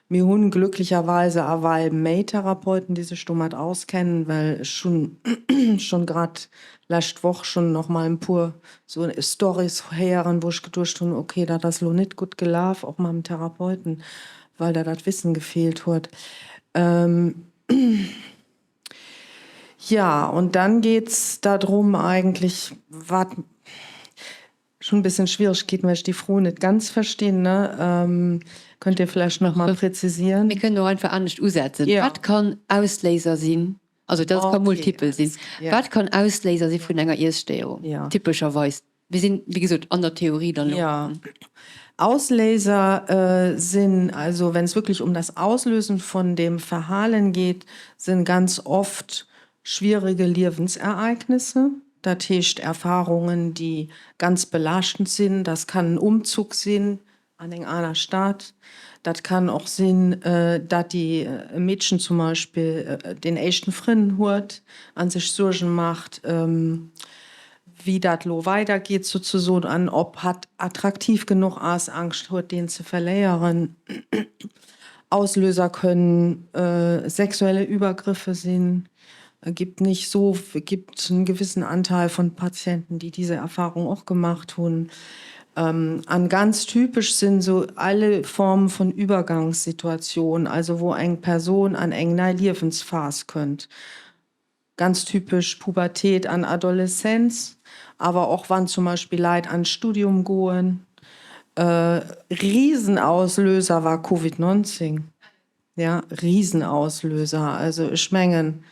Mir hunn glücklicherweise ewell méi Therapeuten, déi sech domat auskennen, well ech hunn schonn grad lescht Woch schonn nach mol en puer sou Stories héieren, wou ech geduecht hunn, ok, dat ass lo net gutt gelaf, och mam Therapeuten, well der dat Wissen gefeelt huet. Ja, und dann geht's da drum eigentlich, wat schon e bisschen Schwierigkeeten, well ech déi Fro net ganz verstinn, ne? Könnt Dir vläicht nach mal präzisieren? Mir kënnen och einfach anescht usetzen. Wat kann Ausléiser sinn, also dat ka multipel sinn, wat kann Ausléiser si vun enger Iesstéierung typescherweis? Mir sinn, wéi gesot, an der Theorie dann elo. Ja. Ausléiser sinn, also wenn es wirklich um das Auslösen von dem Verhalen geht, sind ganz oft schwierige Liewensereignisse, dat heescht Erfahrungen, déi ganz belaaschtend sinn. Das kann en Umzug sinn an eng aner Stad, dat kann och sinn, dat déi e Meedchen zum Beispill deen éischten Frënn huet a sech Suergen macht, wéi dat lo weider geet souzesoen an ob hatt attraktiv genuch ass, Angscht huet deen ze verléieren. Auslöser können sexuelle Übergriffe sinn, gibt nicht so, gibt einen gewissen Anteil von Patienten, die diese Erfahrung och gemacht hunn. An ganz typesch sinn sou alle Formen von Übergangssituationen, also wou eng Persoun an eng nei Liewensphas kënnt. Ganz typesch Pubertät an Adoleszenz, awer och wann zum Beispill Leit an d'Studium goen. Riesenauslöser war Covid 19. Ja, Riesenauslöser. Also ech mengen,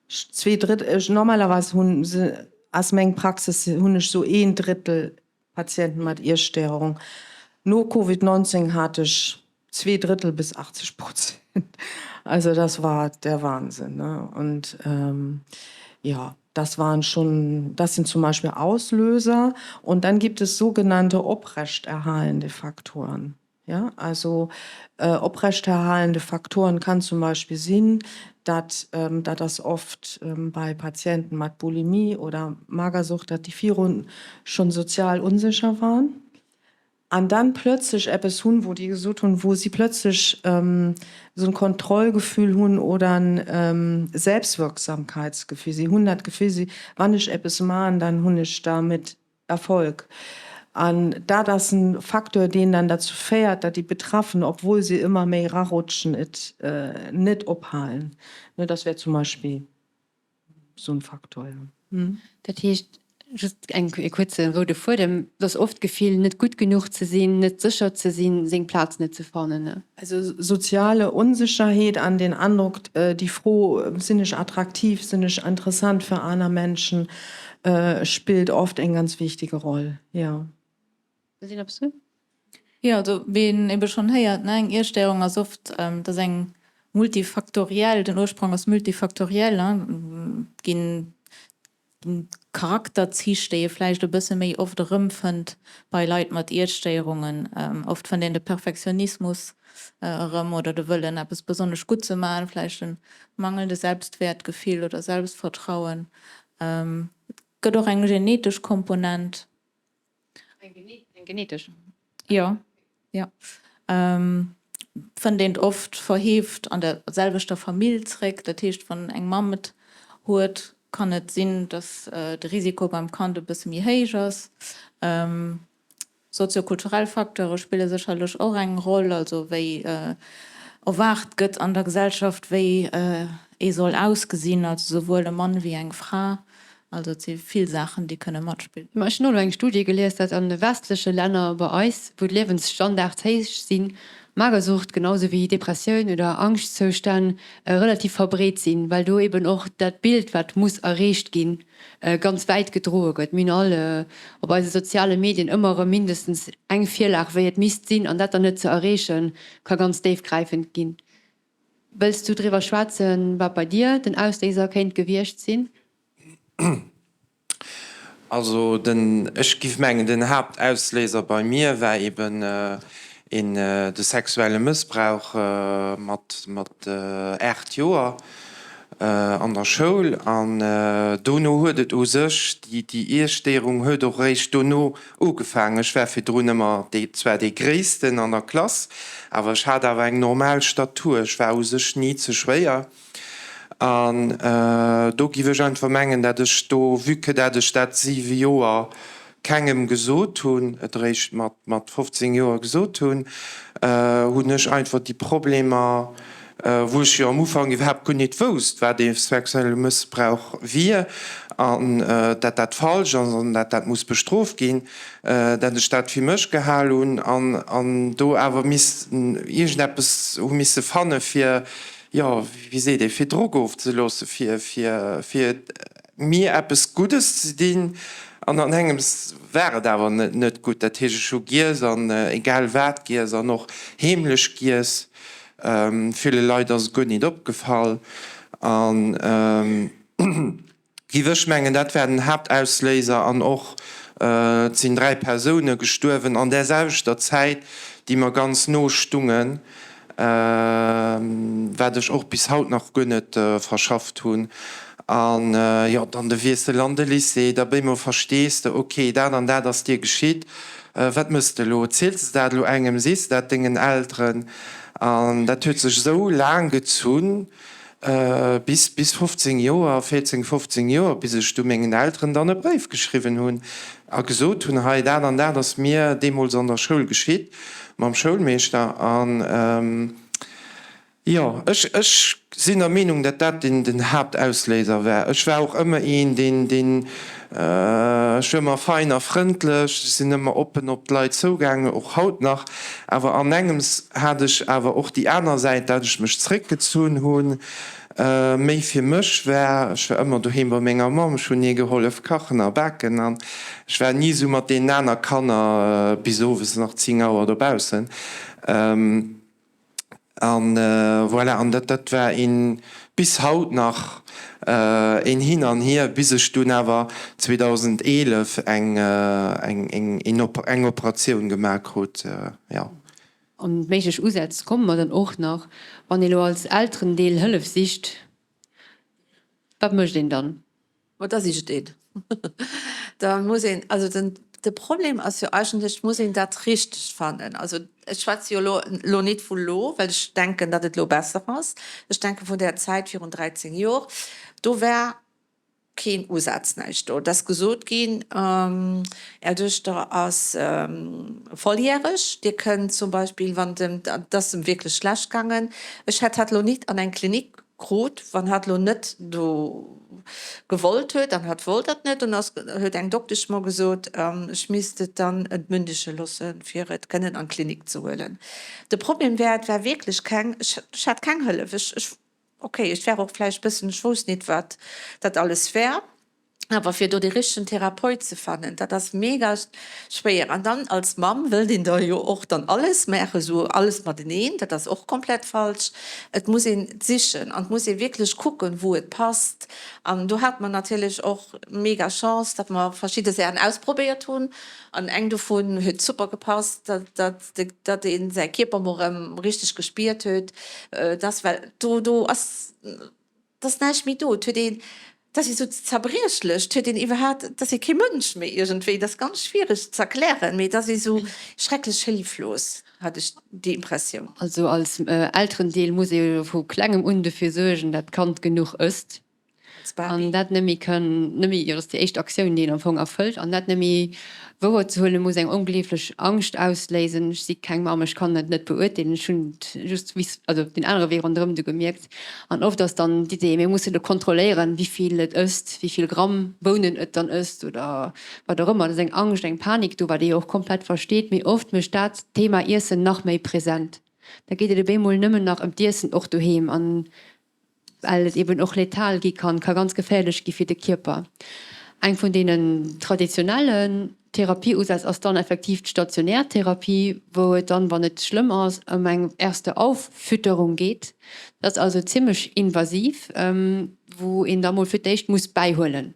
2/3, ech, normalerweis hunn se, ass meng Praxis, hunn ech sou een Drëttel Patienten mat Iesstéierung. No Covid 19 hat ech 2/3 bis 80 Prozent. Also das war der Wahnsinn, ne? Und ja, das waren schon, das sind zum Beispiel Auslöser. Und dann gibt es sogenannte oprechterhalende Faktoren. Ja, also oprechterhalende Faktoren kann zum Beispill sinn, dat, dat ass oft bei Patienten mat Bulimie oder Magersucht, dat déi virun schonn sozial unsécher waren an dann plötzlech eppes hunn, wou déi gesot hunn, wou si plötzlech esou en Kontrollgefühl hunn oder en Selbstwirksamkeitsgefühl. Si hunn dat Gefühl, si, wann ech eppes man, dann hunn ech damit Erfolg. An dat ass en Facteur, deen dann derzou féiert, datt déi Betraffen, obwuel se ëmmer méi erarutschen, et net ophalen. Dat wär zum Beispill esou en Facteur, jo. Dat heescht, just eng e kuerze roude Fuedem, et ass oft d'Gefill, net gutt genuch ze sinn, net sécher ze sinn, seng Plaz net ze fannen. Also soziale Unsicherheet an den Androck, déi Fro, sinn ech attraktiv, sinn ech interessant fir aner Menschen, spillt oft eng ganz wichtige Roll, jo. Céline, ob s du? Jo, also wéi een ebe schonn héiert, ne, eng Iesstéierung ass oft, dat ass eng. multifaktoriell, den Ursprong ass multifaktoriell, et ginn Charakterzich, déi ee vläicht e bësse méi oft erëmfënnt bei Leit mat Iesstéierungen. Oft fënnt een de Perfektionismus erëm oder de Wëllen, eppes besonnesch gutt ze maachen, vläicht e mangelnde Selbstwäertgefill oder Selbstvertrauen. Et gëtt och eng genetesch Komponent. Eng genetesch? Jo, jo. Fënnt een oft verheeft an der selwechter Famill zréck. Dat heescht, wann eng Mamm et huet, kann et sinn, datt de Risiko beim Kand e bësse méi héich ass. Soziokulturell Facteure spille sécherlech och eng Roll, also wéi erwaart gëtt an der Gesellschaft, wéi ee soll ausgesinn, also souwuel e Mann wéi eng Fra. Also et si vill Saachen, déi kënne matspillen. Ma ech hunn och elo eng Studie gelies, datt an de westleche Länner bei eis, wou d'Liewensstandards héich sinn, Magersucht genau sou wéi Depressioun oder Angschtzoustänn relativ verbreet sinn, well do eben och dat Bild, wat muss erreecht ginn, ganz wäit gedroe gëtt. Mir hunn all op eise soziale Medien ëmmer erëm mindestens eng Virlag, wéi et misst sinn, an dat dann net ze erreechen, ka ganz déifgräifend ginn. Wëlls du driwwer schwätzen, wat bei dir den Ausléiser kéint gewiescht sinn? Also den, ech giff mengen, den Haaptausléiser bei mir war eben een de sexuelle Mëssbrauch mat mat 8 Joer an der Schoul. An dono huet et u sech, déi déi Iesstéierung huet och eréischt dono ugefaangen. Ech war virdrun ëmmer dee, zwar dee Gréissten an der Klass, awer ech hat awer eng normal Statur, ech war u sech ni ze schwéier. An do giff ech einfach mengen, dat ech do, vue que dat ech dat siwe Joer kengem gesot hunn, et eréischt mat mat 15 Joer gesot hunn, hunn ech einfach déi Problemer, wou ech jo am Ufank iwwerhaapt guer nit wousst, wat ee sexuelle Mëssbrauch wier an dat dat falsch ass an dat dat muss bestrooft ginn, dat ech dat fir mech gehal hunn an an do awer missten iergendeppes hu misse fanne fir, jo, wéi seet ee, fir Drock ofzeloosse, fir fir fir mir eppes Guddes ze dinn. An an engems war et awer net net gutt. Dat heescht, ech hu giess an egal wat giess an och heemlech giess. Ville Leit ass et guer nit opgefall. An giff ech mengen, dat war den Haaptausléiser. An och et sinn 3 Persoune gestuerwen an där selwechter Zäit, déi mer ganz no stungen, wat ech och bis haut nach guer net verschafft hunn. An jo, dann de Wiessel an de Lycée, da bémol verstees de, ok, dat an dat ass dir geschitt, wat mëss de elo? Ziels de dat elo engem, sees de dat dengen Elteren? An dat huet sech esou laang gezunn, bis bis 15 Joer, 14, 15 Joer, bis ech du mengen Elteren dann e Bréif geschriwwen hunn a gesot hunn, hei dat an dat ass mir deemools an der Schoul geschitt mam Schoulmeeschter. An jo, ech ech sinn der Meenung, datt dat den den Haaptausléiser war. Ech war och ëmmer een, deen deen, ech war ëmmer fein a frëndlech, ech sinn ëmmer oppen op d'Leit zougaangen, och haut nach. Awer an engems hat ech awer och déi aner Säit, dat ech mech zréckgezunn hunn, méi fir mech war. Ech war ëmmer doheem bei menger Mamm, ech hunn hir gehollef kachen a baken an ech war ni esou mat deenen aner Kanner bis owes nach 10 Auer dobaussen. An voilà, an dat, dat war een, bis haut nach, een Hin an Hier, bis ech dunn awer 2011 eng, eng, eng, eng Operatioun gemaach krut, jo. An méiglech Usätz komme mer dann och nach. Wann ee lo als Elterendeel Hëllef sicht, wat mécht een dann? Ma da sicht een. Da muss een, also den, de Problem ass jo eigentlech, muss een dat richteg fannen. Also ech schwätze jo elo, elo nit vu lo, well ech denken, datt et elo besser ass. Ech denke vun där Zäit virun 13 Jor, do war keen Usaz, näischt do. Et ass gesot ginn, Är Duechter ass volljäreg, Dir kënnt zum Beispill, wann dem, et ass em wierklech schlecht gaangen, ech hätt hatt elo nit an eng Klinik krut, wann hatt lo net do gewollt huet, an hatt wollt dat net, an ass, huet eng Doktesch mer gesot, ech misst et dann entmündege loosse fir et kënnen an d'Klinik ze huelen. De Problem war, et war wierklech keng, ech, ech hat keng Hëllef, ech, ech, okay, ech war och vläicht bëssen, ech wousst nit wat dat alles war. Awer fir do dee richtegen Therapeut ze fannen, dat ass mega schwéier. An dann als Mamm wëllt een da jo och dann alles maachen, esou alles mateneen. Dat ass och komplett falsch. Et muss een sichen an et muss ee wierklech kucken, wou et passt. An do hate mer natierlech och mega Chance, datt mer verschidde Saachen ausprobéiert hunn. An eng dovun huet super gepasst, datt datt ee säi Kierper mol erëm richteg gespiert huet. Dass well do do ass. 't ass näischt méi do, 't huet een, 't ass ee sou zerbriechlech, 't huet een iwwerhaapt, 't ass ee kee Mënsch méi iergendwéi, 't ass ganz schwiereg ze erklären, mee 't ass ee sou schrecklech hëlflos, hat ech déi Impressioun. Also als Elterendeel muss ee jo vu klengem un dofir suergen, dat d'Kand genuch ësst. Als Baby. An dat net méi kënn, net méi, jo, dat ass déi éischt Aktioun, déi een am Fong erfëllt, an dat net méi wouer ze huelen, muss eng ongleeflech Angscht ausléisen. Ech si keng Mamm, ech kann et net beurteelen, ech hunn et just wis, also deen anere Wee ronderëm du gemierkt. An oft ass dann d'Idee, mir mussen elo kontrolléieren, wéi vill et ësst, wéi vill Gramm Bounen et dann ësst oder wat och ëmmer. Et ass eng Angscht, eng Panik do, wat ee jo och komplett versteet, mee oft mécht dat d'Thema Iessen nach méi present. Da geet et op eemol nëmmen nach ëm d'Iessen, och doheem. An well et eben och letal gi kann, ka ganz geféierlech gi fir de Kierper. Eng vun deenen traditionellen Therapieusätz ass dann effektiv d'stationär Therapie, wou et dann, wann et schlëmm ass, ëm eng erste Auffütterung geet. Dat ass also zimmlech invasiv, wou een da mol fir d'éischt muss bäihuelen.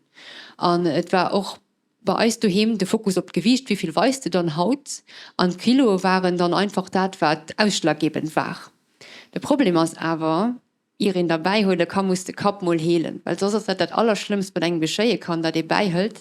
An et war och bei eis doheem de Fokus op d'Gewiicht, wéi vill weis de dann haut? An d'Kiloe waren dann einfach dat, wat ausschlaggebend war. De Problem ass awer, Ier een der bäihuele ka muss de Kapp mol heelen, well soss ass dat dat Allerschlëmmst wat engem geschéie kann, dat ee bäihëlt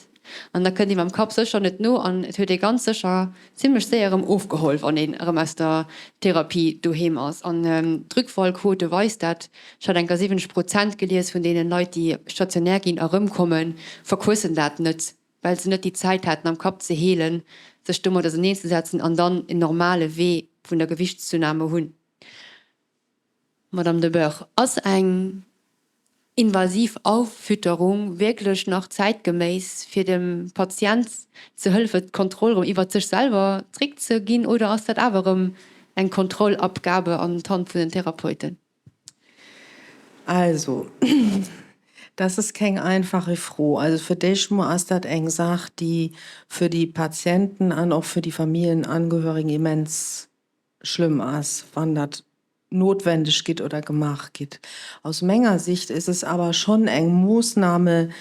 an da kënnt ee mam Kapp sécher net no an et huet ee ganz sécher zimmlech séier erëm ofgeholl, wann een erëm aus der Therapie doheem ass. An d'Rückfallquote weist dat. Ech hat enker 70 Prozent gelies vun deenen Leit, déi stationär ginn a rëmkommen, verquëssen dat net, well se net déi Zäit haten am Kapp ze heelen, sech domat auserneenzesetzen an dann en normale Wee vun der Gewichtszunahme hunn. Madame De Boer, ass eng invasiv Auffütterung wierklech nach zäitgeméiss, fir dem Patient ze hëllefen, d'Kontroll erëm iwwert sech selwer zréckzeginn, oder ass dat awer erëm eng Kontrollabgabe an d'Hand vun den Therapeuten? Also, das ist keng einfache Fro. Also fir d'éischt mol ass dat eng Saach, déi fir déi Patienten an och fir déi Familienangehörigen immens schlëmm ass, wann dat notwendeg gitt oder gemaach gitt. Aus menger Sicht ist es awer schonn eng Moossname,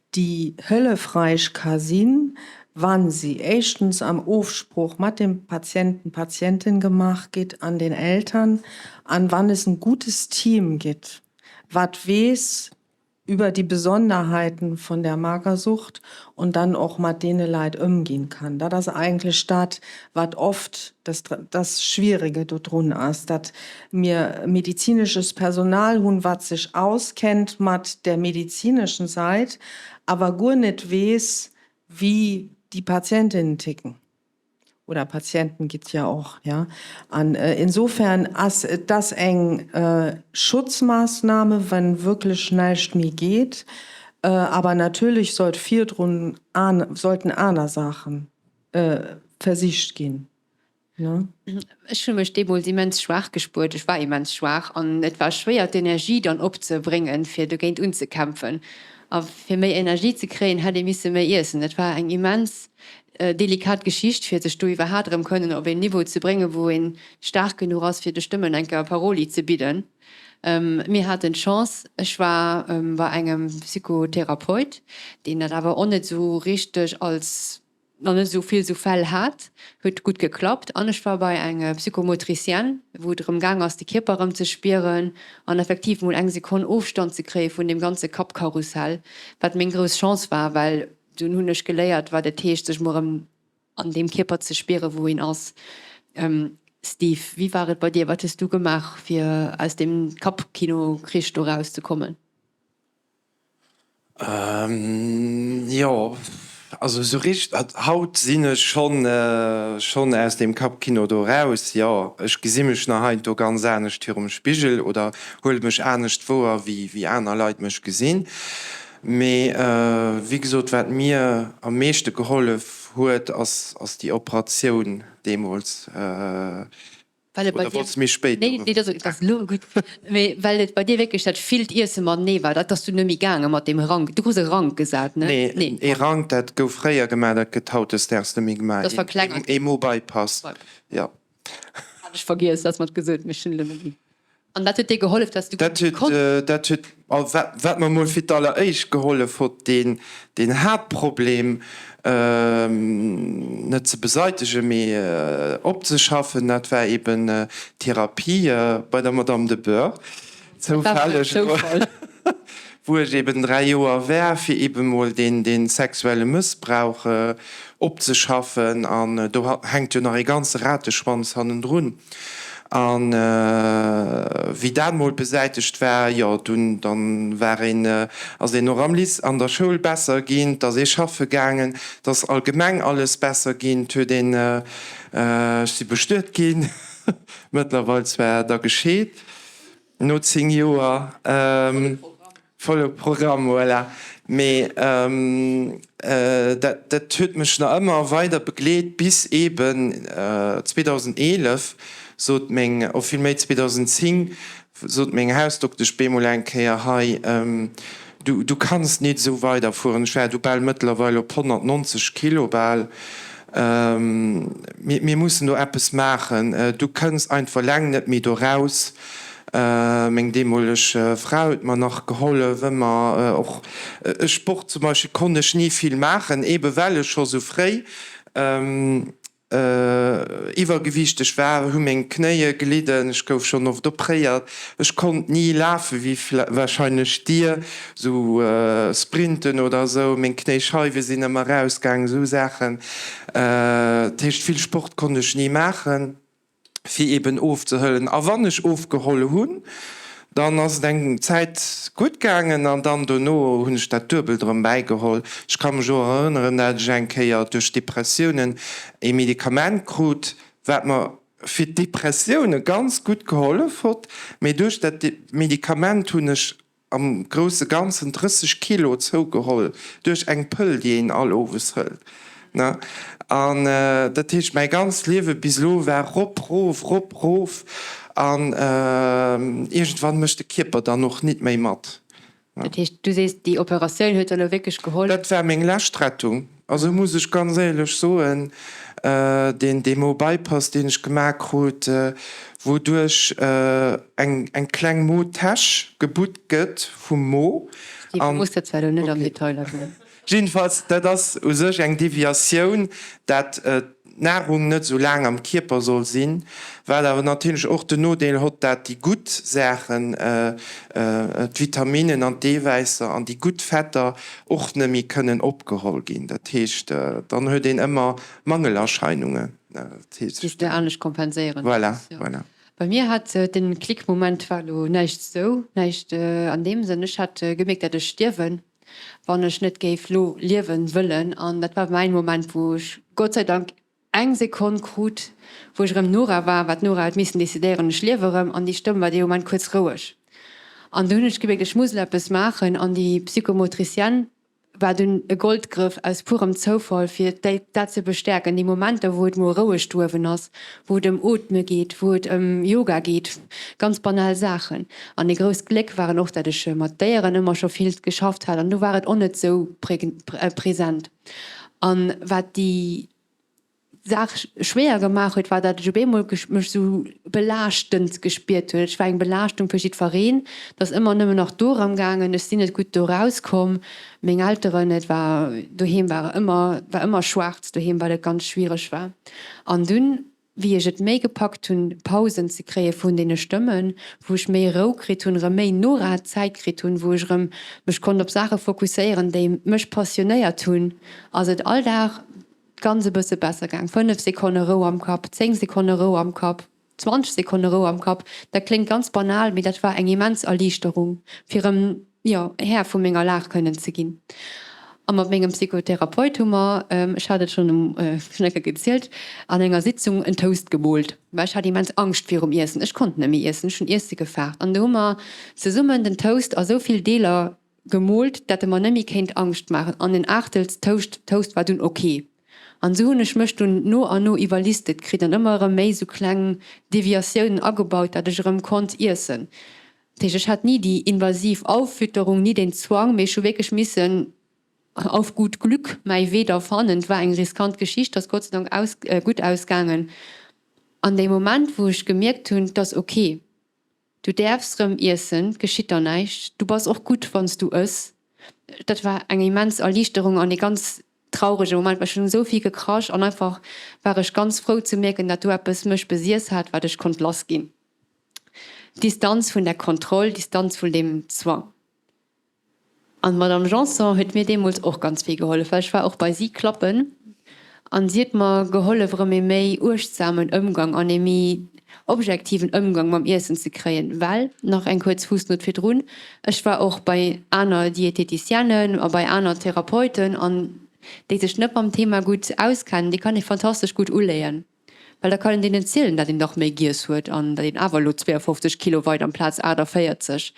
déi hëllefreich ka sinn, wa se éischtens am Ofsprooch mat dem Patienten, Patientin gemaach gitt an den Eltern an wann es en gutes Team gitt, wat weess, über die Besonderheiten von der Magersucht und dann och mat deene Leit ëmginn kann. Dat ass eigentlech dat, wat oft das, das Schwierige dodrun ass, datt mir medizinesches Personal hunn, wat sech auskennt mat der medizinischen Sait, awer guer net weess, wéi déi Patientinnen ticken. Oder Patienten gibt's ja och, ja. An insofern ass das eng Schutzmaßnahme, wenn wierklech näischt méi geet. Aber natierlech sollt virdrun sollten aner Saachen versicht ginn, ne? Ech hu mech deemools immens schwaach gespuert. Ech war immens schwaach an et war schwéier d'Energie dann opzebréngen, fir dogéint unzekämpfen. A fir méi Energie ze kréien, hätt ee misse méi iessen. Et war eng immens delikat Geschicht, fir sech do iwwerhaat erëm kënnen op een Niveau ze bréngen, wou een staark genuch ass, fir de Stëmmen eng Kéier Paroli ze bidden. Mir haten d'Chance, ech war bei engem Psychotherapeut, deen dat awer och net esou richteg als, nach net esou vill esou Fäll hat, huet gutt geklappt. An ech war bei eng Psychomotricienne, wou et erëm gaang ass, de Kierper erëm ze spieren an effektiv mol eng Sekonn Ofstand ze kréie vun deem ganze Kappkarussell, wat meng grouss Chance war, well Dunn hunn ech geléiert, wat et heescht, sech mol erëm an deem Kierper ze spieren, wou een ass. Steve, wéi war et bei dir? Wat hues du gemaach, fir aus deem Kappkino-Krich do rauszekommen? Jo, also esou richteg, haut sinn ech schonn schonn aus deem Kappkino do raus, jo. Ech gesi mech nach heiansdo ganz anescht virum Spigel oder huele mech anescht wouer, wéi aner Leit mech gesinn. Mee wéi gesot, wat mir am meeschte gehollef huet, ass déi Operatioun deemools. Well et bei Oder dir, wollts de méi spéit nee, nee, dat ass elo gutt, mee well et bei dir wierklech dat villt Iesse matenee war, dat ass dunn net méi gaange mat deem Rank. Du krus e Rank gesat, ne? Nee, Nee, ee Rank, dat gouf fréier gemaach, dat gëtt hautdesdaags net méi gemaach. Dat ass verklengert. Ee Mo-Bypass, jo. Hat ech vergiess, du has mer et gesot, mee ech hunn elo net méi. An dat huet dir gehollef, dass du Dat huet, dat huet, wat mer mol fir d'alleréischt gehollef hott, deen, deen Haaptproblem net ze beseitegen, mee opzeschaffen, dat war eben d'Therapie bei der Madame de Boer, zoufälleg, wou ech eben 3 Joer war, fir eben mol deen, dee sexuelle Mëssbrauch opzeschaffen. An do hänkt jo nach ee ganze Rateschwanz hannendrun. An wéi dat mol besäitegt war, jo, dunn, dann war een, ass een och am Lycée, an der Schoul besser ginn, 't ass ee schaffe gaangen, 't ass allgemeng alles besser ginn, 't huet een, ech si bestuet ginn, mëttlerweil zwar da gescheet, no 10 Joer. Volle Programm, voilà. Mee dat, dat huet mech nach ëmmer weider begleet bis eeben 2011 sot meng, oh villméi 2010 sot meng Hausdoktesch bemol eng Kéier, hei, du, du kanns nit esou weiderfueren. Ech war du bal mëttlerweil op 190 Kilo bal. Mir, mir mussen do eppes maachen. Du kënns einfach eleng net méi do raus. Meng deemoleg Fra huet mer nach gehollef, ëmmer och Sport zum Beispill konnt ech ni vill maachen, eebe well ech scho sou fréi iwwergewiichteg war, hu meng Knéie gelidden, ech gouf schonn oft opréiert, ech konnt ni lafe wéi warscheinlech dir, sou Sprinten oder sou, meng Knéischeiwe sinn ëmmer erausgaangen, sou Saachen. Dat heescht vill Sport konnt ech ni maachen. fir eben ofzehëllen. A wann ech ofgeholl hunn, dann ass et eng Zäit gutt gaangen an dann dono hunn ech dat Duebelt erëm bäigeholl. Ech ka mech och erënneren, dat ech eng Kéier duerch Depressiounen ee Medikament krut, wat mer fir d'Depressioune ganz gutt gehollef hott, mee duerch dat Medikament hunn ech am grousse Ganzen 30 Kilo zougeholl duerch eng Pëll, déi een all Owes hëlt, ne. An dat heescht, mäi ganzt Liewe bis elo war rop, rof, rop, rof. An iergendwann mécht de Kierper dann och nit méi mat, ne. Dat heescht, du sees, déi Operatioun huet der elo wierklech gehollef? Dat war meng lescht Rettung. Also muss ech ganz éierlech soen, deen Demo Bypass, deen ech gemaach krut, wouduerch eng eng kleng Motäsch gebutt gëtt vum Mo. Steve, du muss dat zwar elo net am Detail erklären. Jiddefalls, dat ass u sech eng Deviatioun, dat d'Nahrung net esou laang am Kierper soll sinn, wat awer natierlech och den Nodeel hott, dat déi gutt Saachen, d'Vitaminen an d'Eewäisser an déi gutt Fetter och net méi kënnen opgeholl ginn. Dat heescht, dann huet een ëmmer Mangelerscheinungen. Déi s de anescht kompenséieren muss. Voilà, voilà. Bei mir hat den Klickmoment war elo näischt esou, näischt an deem Sënn. Ech hat gemierkt, dat ech stierwen. wann ech net géif lo liewen wëllen. An dat war mäin Moment, wou ech Gott sei Dank eng Sekonn krut, wou ech erëm Nora war, wat d'Nora huet missen decidéieren, ech liewe erëm. An déi Stëmm war dee Moment kuerz roueg. An du hunn ech gemierkt, ech muss elo eppes maachen. An déi Psychomotricienne war dunn e Goldgrëff aus purem Zoufall, fir dat ze bestäerken. Déi Momenter, wou et mol roueg douewen ass, wou et ëm Ootme geet, wou et ëm Yoga geet, ganz banal Saachen. An ee grousst Gléck war och, dat ech mat Déieren ëmmer scho vill geschafft hat an do war et och net sou present. An wat déi Saach schwéier gemaach huet, war dat ech op eemol mech sou belaaschtend gespiert hunn. Ech war eng Belaaschtung fir jiddwereen, et ass ëmmer nëmmen nach dorëm gaangen, ech sinn net gutt do rauskomm. Meng Elteren, et war doheem war ëmmer war ëmmer schwaarz doheem, well et ganz schwiereg war. An dunn, wéi ech et méi gepackt hunn, Pausen ze kréie vun deene Stëmmen, wou ech méi Rou kritt hunn, erëm méi Nora-Zäit kritt hunn, wou ech erëm mech konnt op Saache fokusséieren, déi mech passionéiert hunn, ass et all Dag ganz e bësse besser gaang. 5 Sekonne Rou am Kapp, 10 Sekonne Rou am Kapp, 20 Sekonne Rou am Kapp, dat kléngt ganz banal, mee dat war eng immens Erliichterung, fir erëm, jo, Här vu menger Lag kënnen ze ginn. A mat mengem Psychotherapeut hu mer, ech hat et schonn um Schnecker gezielt, an enger Sitzung en Toast gemoolt, well ech hat immens Angscht virum Iessen. Ech konnt net méi iessen, ech hunn Iesse gefaart. An du hu mer zesummen den Toast a sou vill Deeler gemoolt, dat e mer net méi kéint Angscht maachen. An en Aachtels Toast, Toast war dunn ok. An esou hunn ech mech dunn no an no iwwerlistet kritt an ëmmer erëm méi esou kleng Deviatiounen agebaut, dat ech erëm konnt iessen. Dat heescht, ech hat ni déi invasiv Auffütterung, ni deen Zwang, mee ech hu wierklech missen auf gut Glück mäi Wee da fannen. Et war eng riskant Geschicht, ass Gott sei Dank aus, gutt ausgaangen. An dee Moment, wou ech gemierkt hunn, 't ass ok, du däerfs rëm iessen, 't geschitt der näischt, du bass och gutt, wann s du ëss, dat war eng immens Erliichterung an ee ganz traurege Moment, well ech hunn esou vill gekrasch an einfach war ech ganz frou ze mierken, dat do eppes mech besiess hat, wat ech konnt lass ginn. D'Distanz vun der Kontroll, d'Distanz vun deem Zwang. An d'Madame Janson huet mir deemools och ganz vill gehollef, well ech war och bei si klappen an si huet mer gehollef erëm ee méi uechtsamen Ëmgang an ee méi objektiven Ëmgang mam Iessen ze kréien, well, nach eng kuerz Fussnot virdrun, ech war och bei aner Diététicienen a bei aner Therapeuten an déi sech net mam Thema gutt auskennen, déi kann ee fantastesch gutt uléien. Well da kann een deenen zielen, dat een dach méi giess huet an dat een awer elo 52 Kilo weit amplaz 48.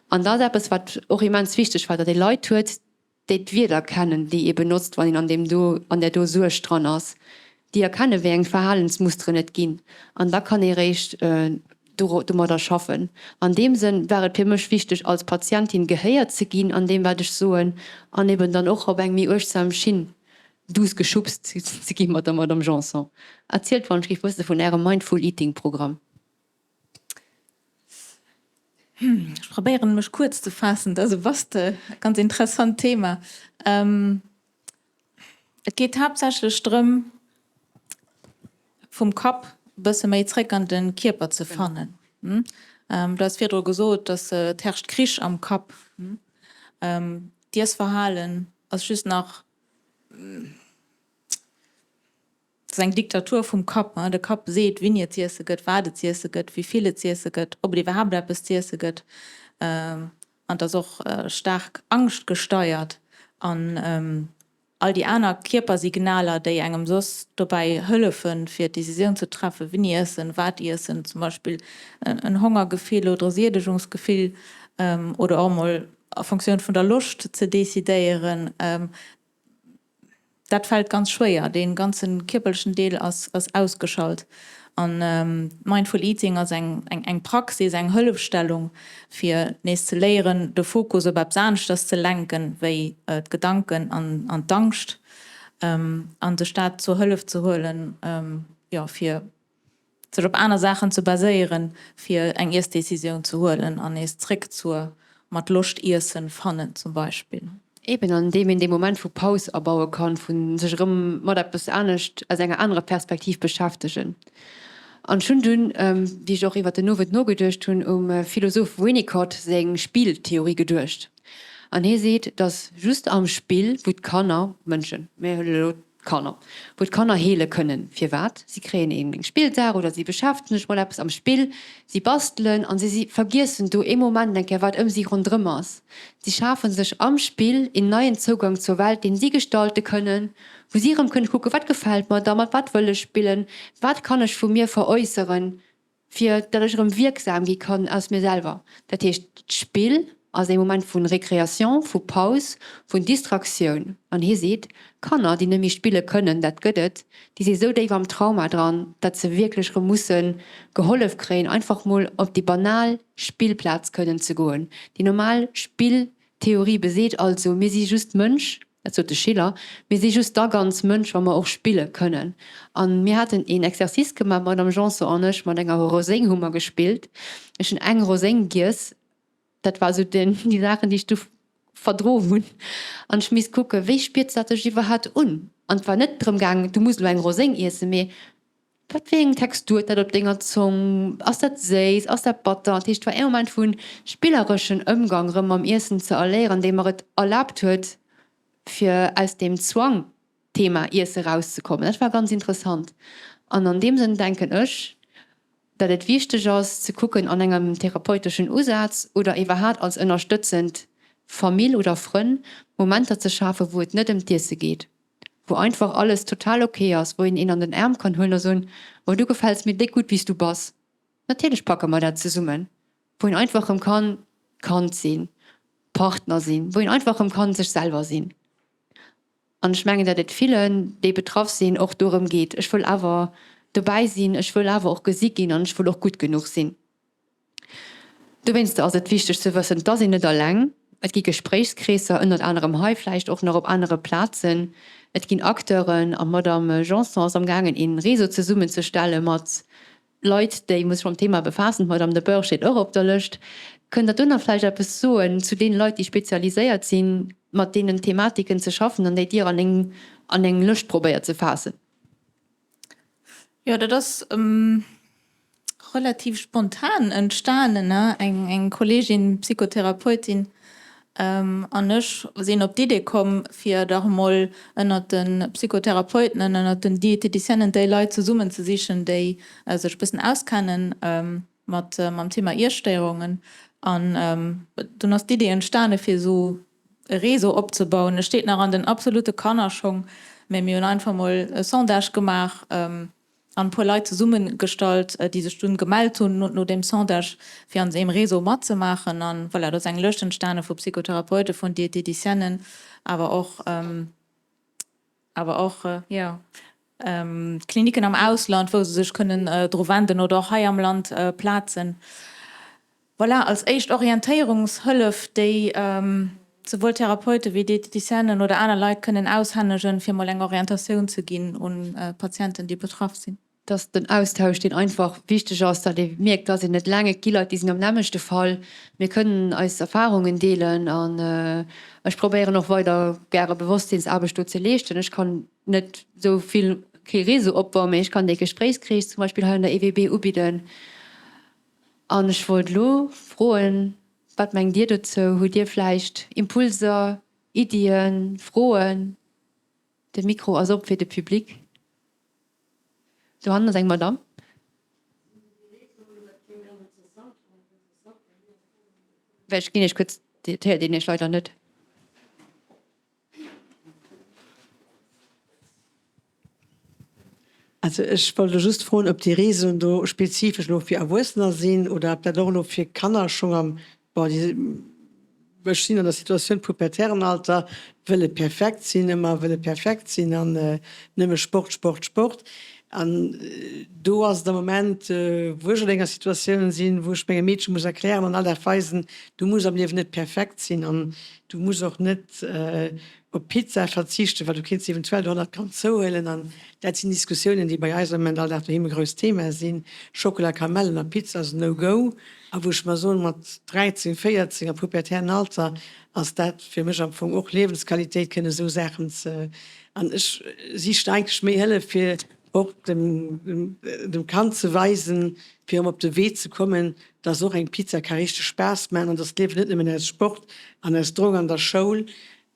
An dat ass eppes, wat och immens wichteg war, datt ee Leit huet, déi d'Wierder kennen, déi ee benotzt, wann een an deem do, an där do Suerg dran ass, déi erkennen, wéi eng Verhalensmusteren et ginn. An da kann ee réischt domadder schaffen. An deem Sënn war et fir mech wichteg, als Patientin gehéiert ze ginn an deem, wat ech soen, an eben dann och op eng méi uechtsam Schinn Douce geschubst ze gi mat der Madame Janson. Erzielt wann ech géif wësse vun ärem Mindful Eating Programm. Ech probéieren mech kuerz ze faassen, dat ass e vaste, ganz interessant Thema. Et geet haaptsächlech drëm vum Kapp e bësse méi zréck an de Kierper ze fannen. Du has virdru gesot, dass et herrscht Krich am Kapp. D'Iessverhalen ass just nach Et ass eng Diktatur vum Kapp. De Kapp seet, wéini et z'iesse gëtt, wat et z'iesse gëtt, wéi vill et z'iesse gëtt, ob et iwwerhaapt eppes z'iesse gëtt. An et ass och staark angschtgesteiert. An all déi aner Kierpersignaler, déi engem soss dobäi hëllefen, fir d'Decisioun ze treffen, wéini iessen, wat iessen, zum Beispill en Hongergefill oder e Siedegungsgefill oder och emol a Fonctioun vun der Loscht ze decidéieren, dat fält ganz schwéier. Dee ganze kierperlechen Deel ass ausgeschalt. An Mindful Eating ass eng Praxis, eng Hëllefstellung, fir nees ze léieren, de Fokus op eppes aneschters ze lenken, wéi d'Gedanken an d'Angscht, a sech dat zur Hëllef ze huelen, jo, fir sech op aner Saachen ze baséieren, fir eng Iessdecisioun ze huelen an nees zréck zur mat Loscht iessen fannen zum Beispill. Eben an deem een dee Moment vu Paus abaue kann, vu sech erëm mat eppes anescht, aus enger anerer Perspektiv beschäftegen. An ech hunn dunn, wéi ech och iwwer den Owend nogeduecht hunn, um Philosoph Winnicott seng Spilltheorie geduecht. An hie seet, datt just am Spill, wou d'Kanner, Mënschen, mir huelen elo Kanner, wou d'Kanner heele kënnen. Firwat? Si kréien eng Spillsaach oder si beschäftegen sech mat eppes am Spill, si bastelen an si vergiessen do ee Moment eng Kéier, wat ëm si ronderëm ass. Si schafe sech am Spill een neien Zougang zur Welt, deen si gestalte kënnen, wou si erëm kënnen kucken, wat gefält mer da, mat wat wëll ech spillen, wat kann ech vu mir veräusseren. fir datt ech erëm wierksam gi kann aus mir selwer. Dat heescht, d'Spill ass ee Moment vu Récréation, vu Paus, vun Distraktioun. An hie seet, Kanner, déi net méi spille kënnen, dat gëtt et, déi si sou déif am Trauma dran, datt se wierklech erëm musse gehollef kréien, einfach mol op déi banal Spillplaz kënnen ze goen. Déi normal Spill Theorie beseet also, mir si just Mënsch, dat sot de Schiller, mir si just da ganz Mënsch, wa mer och spille kënnen. A mir haten een Exercice gemaach, d'Madame Janson an ech, mat enger Roséng hu mer gespillt. Ech hunn eng Roséng giess, dat war esou den, déi Saachen, déi ech du verdroen hunn. An ech misst kucken, wéi spiert dat sech iwwerhaapt un? An et war net drëm gaangen, du muss elo eng Roséng iessen, mee Wat fir eng Textur huet dat op denger Zong? Ass dat séiss? Ass dat batter? Dat heescht, et war ee Moment vu spillereschen Ëmgang erëm mam Iessen ze erléieren, dee mer et erlaabt huet, fir aus deem Zwang-Thema Iesse rauszekommen. Dat war ganz interessant. An an deem Sënn denken ech, datt et wichteg ass ze kucken an engem therapeuteschen Usaz oder iwwerhaat als ënnerstëtzend Famill oder Frënn, Momenter ze schafen, wou et net ëm d'Iesse geet. wou einfach alles total ok ass, wou een een an den Aarm kann huelen a soen, Boah, du gefäls mir déck gutt, wéi s du bass. Natierlech packe mer dat zesummen. Wou een einfach erëm kann Kand sinn, Partner sinn, wou een einfach erëm kann sech selwer sinn. An ech mengen, datt et villen, déi betraff sinn, och dorëm geet, Ech wëll awer dobäi sinn, ech wëll awer och gesi ginn an ech wëll och gutt genuch sinn. Dowéinster ass et wichteg ze wëssen, et ass een net alleng. Et gi Gespréichskreesser, ënnert anerem hei, vläicht och nach op anere Plazen. Et ginn Acteuren, an d'Madame Janson ass amgaangen, ee Réseau zesummenzestelle mat Leit, déi sech mam Thema befaassen. D'Madame de Boer steet och op der Lëscht. Kënnt Der do nach vläicht eppes soen zu deene Leit, déi spezialiséiert sinn, mat deenen Thematiken ze schaffen an déi Dir an eng an eng Lëscht probéiert ze faassen? Jo, dat ass relativ spontan entstanen. Eng Kolleegin, Psychotherapeutin, an ech sinn op d'Idee komm, fir dach emol ënnert de Psychotherapeuten an ënnert den Dieteticienen déi Leit zesummen ze sichen, déi sech e bëssen auskenne mat mam Thema Iesstéierungen. An dunn ass d'Idee entstane fir esou e Réseau opzebauen. E steet nach an den absolute Kannerschong, mä mir hunn einfach mol e Sondage gemaach an e puer Leit zesummegestallt, déi sech dunn gemellt hunn no deem Sondage, fir an deem Réseau matzemaachen. An voilà, do ass eng Lëscht entstane vu Psychotherapeuten, vun Dieteticienen, awer och, awer och, jo, Kliniken am Ausland, wou se sech kënnen dru wenden, oder och hei am Land Plazen. Voilà, als éischt Orientéierungshëllef, déi souwuel Therapeute wéi Dieteticienen oder aner Leit kënnen aushännegen, fir mol eng Orientatioun ze ginn un Patienten, déi betraff sinn. Dass den Austausch, deen einfach wichteg ass, datt ee mierkt, dass een net eleng, et gi Leit, déi sinn am nämmlechte Fall, mir kënnen eis Erfarungen deelen an ech probéieren och weider gäre Bewosstsinnsaarbecht do ze leeschten. Ech kann net esou vill, kee Réseau opbauen, mee ech kann dee Gespréichskrees zum Beispill hei an der EWB ubidden. An ech wollt elo froen, Wat mengt Dir dozou? Hutt Dir vläicht Impulser, Iddien, Froen? De Mikro ass op fir de Public. Do hannen ass eng Madamm. Ech ginn Iech kuerz, et héiert een Iech leider net. Also ech wollt elo just froen, ob déi Réseauen do spezifesch elo fir Erwuessener sinn oder ob dat och elo fir Kanner schonn am, bon, déi, ech sinn an der Situatioun pubertären Alter, wëlle perfekt sinn, ëmmer wëlle perfekt sinn an nëmme Sport, Sport, Sport. An do ass et am Moment, wou ech an enger Situatioun sinn, wou ech mengem Meedche muss erklären an all Dag weisen, du muss am Liewen net perfekt sinn an du muss och net op Pizza verzichten, well du kéints eventuell do 100 Gramm zouhuelen. An dat sinn Diskussiounen, déi bei eis am Moment all Dag doheem e grousst Thema sinn. Schockela, Kamellen a Pizza ass no go. A wou ech mer soen, mat 13, 14 am pubertären Alter ass dat fir mech am Fong och Liewensqualitéit, kënne esou Saachen ze. An ech sichen eigentlech méi Hëllef, fir och dem dem Kand ze weisen, fir erëm op de Wee ze kommen, dass och eng Pizza ka richteg Spaass maachen an dass d'Liewen net nëmmen aus Sport an aus Drock an der Schoul,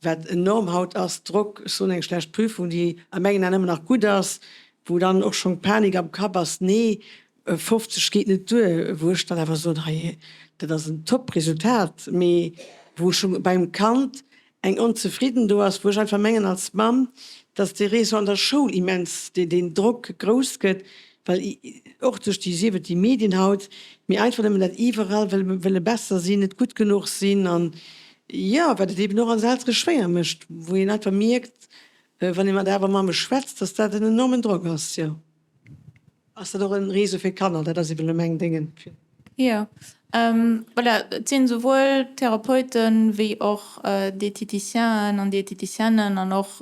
wat enorm haut ass, Drock, ech soen eng schlecht Prüfung, déi a mengen Aen ëmmer nach gutt ass, wou dann och schonn d'Panik am Kapp ass, nee, 50 geet net duer, wou ech dann awer soen, hei, dat ass en Top-Resultat, mee wou scho beim Kand eng Onzefridden do ass, wou ech einfach mengen als Mamm, dass dee Réseau an der Schoul immens, deen Drock grouss gëtt, well och duerch déi, sief et déi Medien haut, mee einfach nëmmen dat iwwerall wëlle besser sinn, net gutt genuch sinn an, jo, wat et eben och ons Eltere schwéier mécht, wou een einfach mierkt, wann ee mat awer Mamme schwätzt, dass dat en enormen Drock ass, jo. Ass dat och en Réseau fir Kanner? Dat ass eben elo meng Déngen. Jo, voilà, et sinn esouwuel Therapeuten wéi och Dieteticienen an Dieteticiennes an och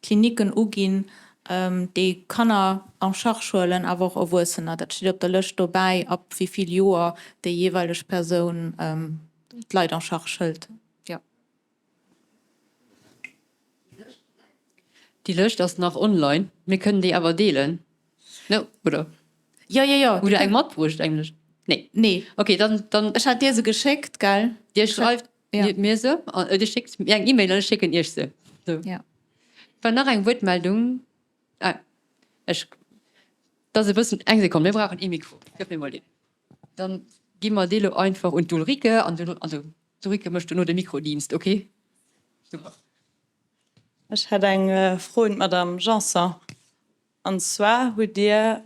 Klinicken uginn, déi Kanner en charge huelen, awer och Erwuessener. Dat steet op der Lëscht dobäi, ab wéi vill Joer déi jeeweileg Persoun d'Leit en charge hëlt. Jo. Déi Lëscht ass nach online, mir kënnen déi awer deelen, ne, oder? Jo, jo, jo. Hutt Der eng matbruecht, eng Lëscht? Nee. Nee. Okay, dann, dann. Ech hat dir se geschéckt, gell? Dir schreift mir se, Dir schéckt mir eng E-Mail an ech schécken Iech se. Sou. Jo. War nach eng Wuertmeldung? Ah, ech, dat ass e bëssen, eng Sekonn, mir brauchen ee Mikro. Gëff mir mol deen. Dann gi mer dee lo einfach un d'Ulrike an du, also d'Ulrike mécht dono de Mikrodienst, ok? Super. Ech hätt eng Fro un d'Madame Janson. An zwar hutt Dir,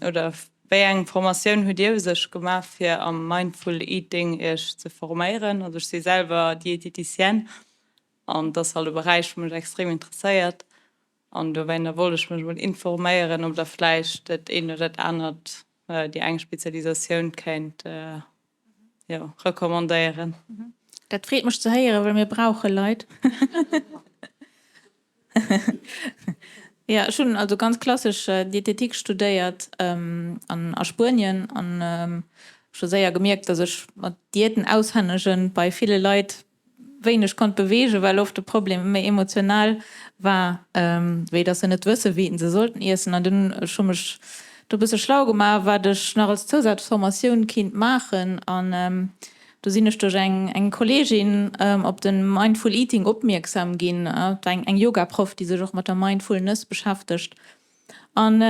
oder wéi eng Formatioun hutt Dir u sech gemaach, fir am Mindful Eating Iech ze forméieren? Also ech si selwer Dieteticienne. An et ass halt e Beräich, wou mech extrem interesséiert. An dowéinter wollt ech mech mol informéieren, ob Der vläicht dat eent oder dat anert, déi eng Spezialisatioun kéint, jo, recommandéieren. Dat freet mech ze héieren, well mir brauche Leit. Jo, ech hunn also ganz klassesch Dietetik studéiert an a Spuenien an ech hu séier gemierkt, datt ech mat Diäten aushännegen bei ville Leit wéineg konnt beweegen, well oft de Problem méi emotional war, wéi datt se net wësse wéi se sollten iessen. An dunn ech hu mech do e bësse schlau gemaach, wat ech nach als Zousazformatioun kinnt maachen an Do sinn ech duerch eng eng Kolleegin op de Mindful Eating opmierksam ginn. Et war eng eng Yoga-Proff, déi sech och mat der Mindfulness beschäftegt. An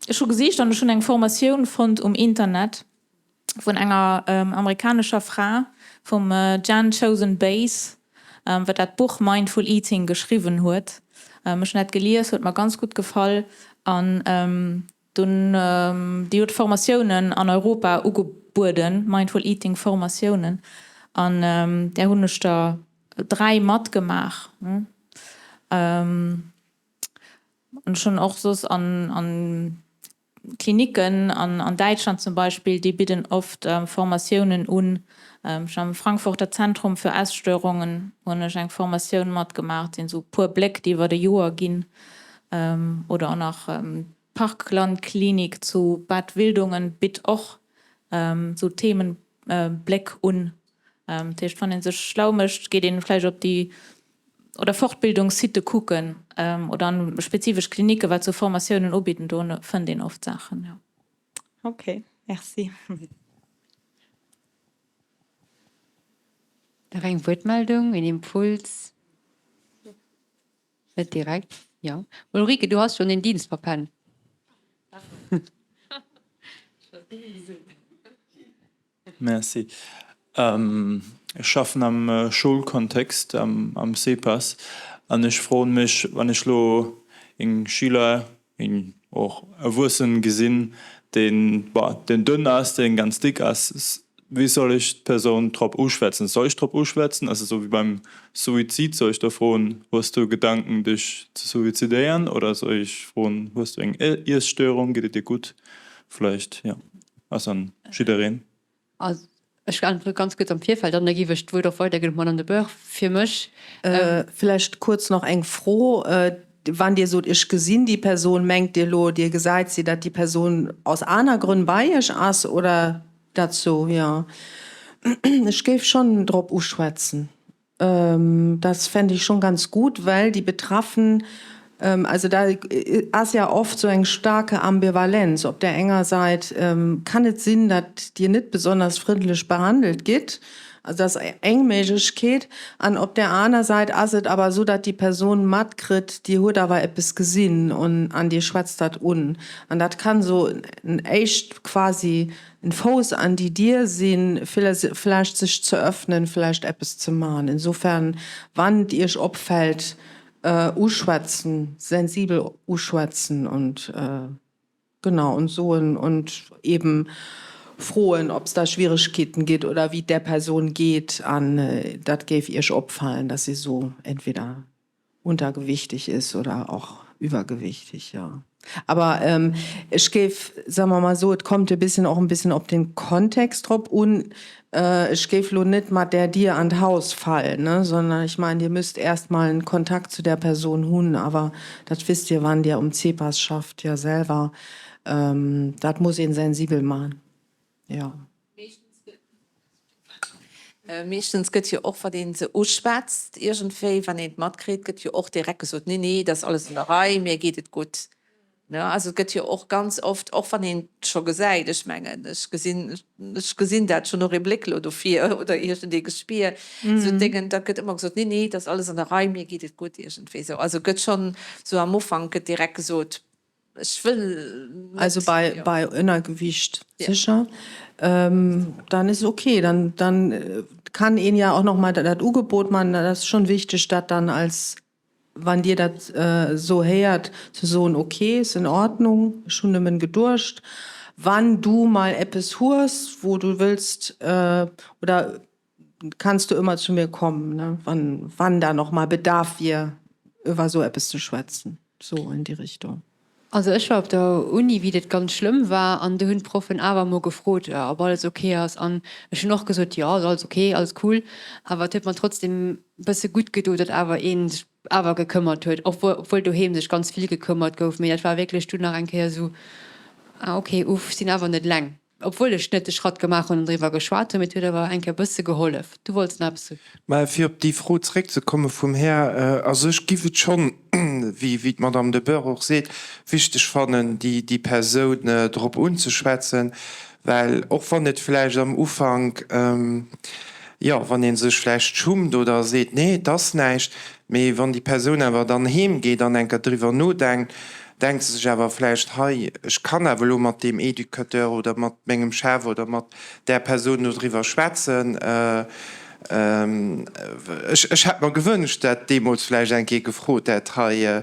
ech hu gesicht an ech hunn eng Formatioun fonnt um Internet vun enger amerikanescher Fra, vum Jan Chozen Bays, wat dat Buch Mindful Eating geschriwwen huet. Ech hunn dat gelies, huet mer ganz gutt gefall an Dunn, déi huet Formatiounen an Europa ugebueden, Mindful Eating Formatiounen, an där hunn ech der 3 matgemaach. An ech hunn och soss an Klinicken an Däitschland zum Beispill, déi bidden oft Formatiounen un. Ech am Frankfurter Zentrum für Essstörungen hunn ech eng Formatioun matgemaach, et sinn esou e puer Bléck, déi iwwert e Joer ginn. Oder och nach d'Parklandklinik zu Bad Wildungen bitt och esou Themenbléck un. Dat heescht, wann ee sech schlau mécht, geet een vläicht op déi oder Fortbildungssitte kucken oder an spezifesch Klinicken, wat sou Formatiounen ubidden, do fënnt een oft Saachen, jo. Ok, merci. Nach eng Wuertmeldung, een Impuls? Net direkt, jo. Ulrike, du has schon den Dienst verpennt. Merci. Ech schaffen am Schoulkontext, am CEPAS, an ech froen mech, wann ech lo eng Schüler, eng och Erwuessen gesinn, deen, bon, deen dënn ass, deen ganz dick ass, Wéi soll ech d'Persoun drop uschwätzen? Soll ech drop uschwätzen? Ass et esou wéi beim Suizid? Soll ech da froen, Hues du Gedanken dech ze suizidéieren? Oder soll ech froen, Hues du eng Iesstörung? Geet et dir gutt? Vläicht, jo, ass an jiddereen. Also ech äntwere ganz kuerz am Virfeld an da géif ech d'Wuert och weiderginn un d'Madame De Boer. Fir mech. Vläicht kuerz nach eng Fro, Wann Dir sot, ech gesinn déi Persoun, mengt Dir elo, Dir gesäit si, datt déi Persoun aus aner Grënn bei Iech ass oder dat sou? Jo, ech géif schonn drop uschwätzen. Dat fänd ech schonn ganz gutt, well déi Betraffen, also da ass ja oft sou eng starke Ambivalenz. Op där enger Säit kann et sinn, datt Dir net besonders frëndlech behandelt gitt, Also dat ass eng Méiglechkeet. An op där aner Säit ass et awer esou, datt déi Persoun matkritt, Dir huet awer eppes gesinn an an Dir schwätzt dat un. An dat kann esou en éischt quasi en Fouss an déi Dier sinn, vläicht sech ze öffnen, vläicht eppes ze maachen. Insofern, wann et Iech opfält, uschwätzen, sensibel uschwätzen und. Genau, und soen und eben froen, ob es da Schwieregkeeten gitt oder wéi et där Persoun geet. An dat géif Iech opfalen, dass si so entweder untergewichtig ist oder och übergewichtig, jo. Aber ech géif, soe mer mol esou, et kommt e bisschen och e bisschen op den Kontext drop un. Ech géif lo net mat där Dier an d'Haus fallen, ne, sondern ech meinen, Dir müsst erst mal en Kontakt zu där Persoun hunn, awer dat wisst Dir, wann Dir um CEPAS schafft, jo selwer, dat muss een sensibel man, jo. Meeschtens gëtt jo och, wann ee se uschwätzt iergendwéi, wann een et matkritt, gëtt jo och direkt gesot, Nee, nee, dat ass alles an der Rei, mir geet et gutt. Ne, also et gëtt jo och ganz oft, och wann een et scho gesäit, ech mengen, ech gesinn, ech gesinn dat schonn och ee Bléck elo dofir oder iergendee Gespier, esou Déngen, da gëtt ëmmer gesot, nee, nee, et ass alles an der Rei, mir geet et gutt, iergendwéi esou. Also et gëtt schonn esou am Ufank gëtt direkt gesot, ech wëll net. Also bei, bei Ënnergewicht sécher, dann ist okay, dann, dann kann een ja och nach mal dat Ugebot man, dat ass schonn wichteg, dat dann als Wann Dir dat esou héiert, ze soen, ok, ist in Ordnung, ech hunn nëmmen geduecht, wann du mol eppes hues, wou du wëlls oder. Kannst du immer zu mir kommen, ne, wann, wann da noch mal Bedarf wier, iwwer sou eppes ze schwätzen, sou in die Richtung. Also ech war op der Uni wéi dat ganz schlëmm war an do hunn d'Proffen awer emol gefrot ob alles ok ass an ech hunn och gesot jo ass alles ok, alles cool, awer et huet mer trotzdem bësse gutt gedo datt awer een sech awer gekëmmert huet, obwuel doheem sech ganz vill gekëmmert gouf, mee dat war wierklech dunn nach eng Kéier esou ah ok uff sinn awer net eleng. Obwuel ech net de Schratt gemaach hunn an driwwer geschwat hunn, mee et huet awer eng Kéier e bësse gehollef. Du wollts nach eppes soen? Mä fir op déi Fro zréckzekomme vum Här, also ech giff et schonn, wéi d'Madame De Boer och seet, wichteg fannen, déi Persoun drop unzeschwätzen, well och wann et vläicht am Ufank, jo, wann ee sech vläicht schummt oder seet, nee, et ass näischt, mee wann déi Persoun awer dann heemgeet an eng Kéier driwwer nodenkt, denkt se sech awer vläicht, hei, ech kann awer elo mat deem Educateur oder mat mengem Chef oder mat där Persoun do driwwer schwätzen. Ech, ech hätt mer gewënscht, dat deemools vläicht eng Kéier gefrot hätt, hei,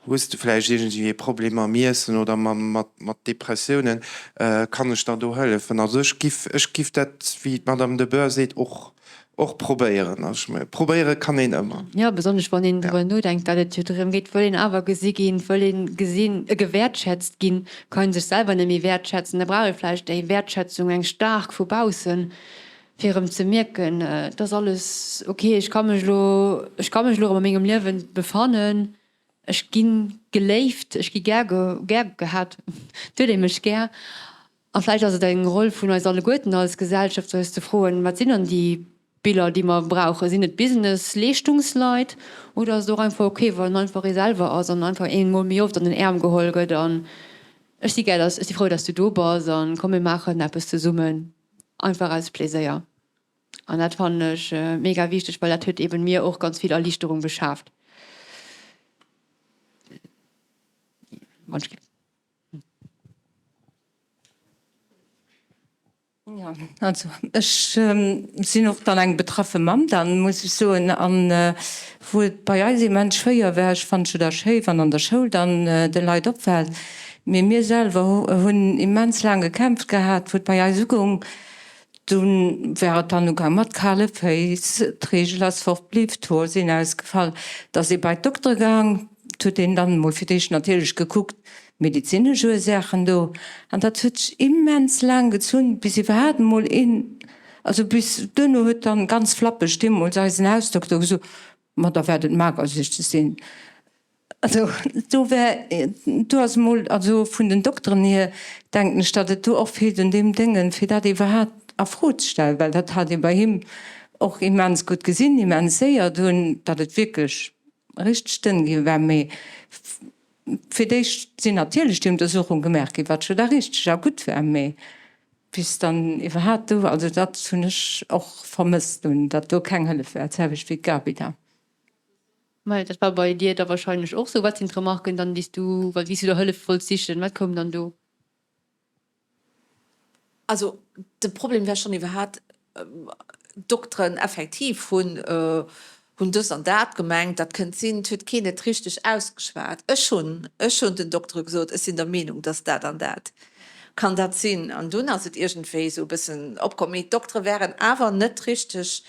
hues de vläicht iergendwéi e Problem mam Iessen oder mat, mat Depressiounen, kann ech der do hëllefen? Also ech giff, ech giff dat, wéi d'Madame De Boer seet, och Och probéieren, also ech mengen, probéiere kann een ëmmer. Jo, besonnesch wann een driwwer nodenkt, datt et jo drëm geet, wëll een awer gesi ginn, wëll een gesinn, gewäertschätzt ginn, kann een sech selwer net méi wäertschätzen, da brauch ee vläicht déi Wäertschätzung, eng staark vu baussen, fir erëm ze mierken, et ass alles ok, ech ka mech elo, ech ka mech elo erëm a mengem Liewen befannen, ech gi geléift, ech gi gär, gär gehat, et huet ee mech gär. A vläicht ass et eng Roll vun eis alleguerten als Gesellschaft, eis ze froen, Wat sinn dann déi Biller, déi mer brauchen? Sinn et Business-Leeschtungsleit oder ass et och einfach ok, wann einfach ee selwer ass an einfach een emol méi oft an den Äerm geholl gëtt an ech si gär, ech si frou, dass du do bass an komm mir maachen eppes zesummen, einfach aus Pléséier. An dat fannen ech mega wichteg, well dat huet eben mir och ganz vill Erliichterung beschaaft. Jo, also ech sinn och dann eng betraffe Mamm, dann muss ech soen. An wou et bei eis immens schwéier war, ech fannen et jo da schéi wann an der Schoul dann de Leit opfält, mee mir selwer hunn immens laang gekämpft gehat, wou et bei eis ugoung, Dunn war et dann ugaang mat kale Féiss, d'Reegel ass fort bliww, d'Hoer sinn ausgefall. Da ass ee bei d'Doktere gaang, et huet een dann emol fir d'éischt natierlech gekuckt, medezinesch Ursaachen do. An dat huet sech immens laang gezunn, bis iwwerhaapt emol een, also bis duerno huet dann ganz flappeg deemools eisen Hausdokter gesot, Ma da wäert et magersüchteg sinn. Also do wär, do ass emol, also vun den Dokteren hier denken ech, datt et do och feelt un deem Déngen, fir dat iwwerhaapt a Fro ze stellen, well dat hat ee bei him och immens gutt gesinn, immens séier dunn, datt et wierklech richteg dënn gi war. Mee fir d'éischt sinn natierlech déi Untersuchung gemaach ginn, wat jo da richteg a gutt war, mee bis dann iwwerhaapt do, also dat hunn ech och vermësst dunn, datt do keng Hëllef war, d'selwecht wéi d'Gaby da. Mä dat war bei dir da wahrscheinlech och sou. Wat sinn d'Remarken dann, déi s du, wéi s du der Hëllef wollts sichen, wat koum dann do? Also de Problem war schonn iwwerhaapt, d'Dokteren effektiv hunn hunn dës an dat gemengt, dat kënnt sinn, et huet keen et richteg ausgeschwat. Ech hunn, ech hunn den Doktere gesot, ech sinn der Meenung, dass dat an dat kann dat sinn. An dunn ass et iergendwéi esou e bëssen opkomm. Mee d'Doktere waren awer net richteg,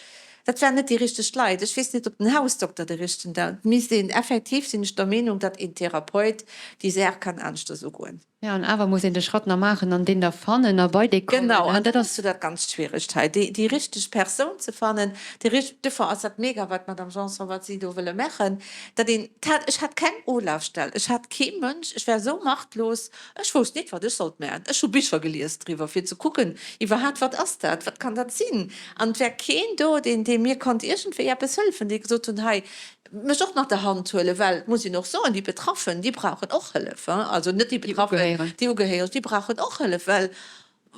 dat waren net déi richteg Leit. Ech weess net, ob den Hausdokter de richtegen da, et misst een effektiv, sinn ech der Meenung, datt een Therapeut déi Saach kann aneschters ugoen. Jo, an awer muss een de Schratt nach maachen an deen da fannen a bei dee kommen. Genau, an dat ass jo dat ganz Schwieregt hei, déi, déi richteg Persoun ze fannen, déi richteg, duerfir ass dat mega, wat d'Madame Genson, wat si do wëlle maachen, datt een, dat, ech hat keng Ulafstell, ech hat kee Mënsch, ech war esou machtlos, Ech wousst nit, wat ech sollt maachen. Ech hu Bicher gelies driwwer, fir ze kucken, iwwerhaat, wat ass dat, wat kann dat sinn? An et war keen do, deen, dee mir konnt iergendwéi eppes hëllefen, dee gesot hunn, hei, mech och nach der Hand huelen, well, et muss een och soen, déi Betraffen, déi brauchen och Hëllef, hein, also net déi Betraffen, déi Ugehéiereg, déi brauchen och Hëllef, well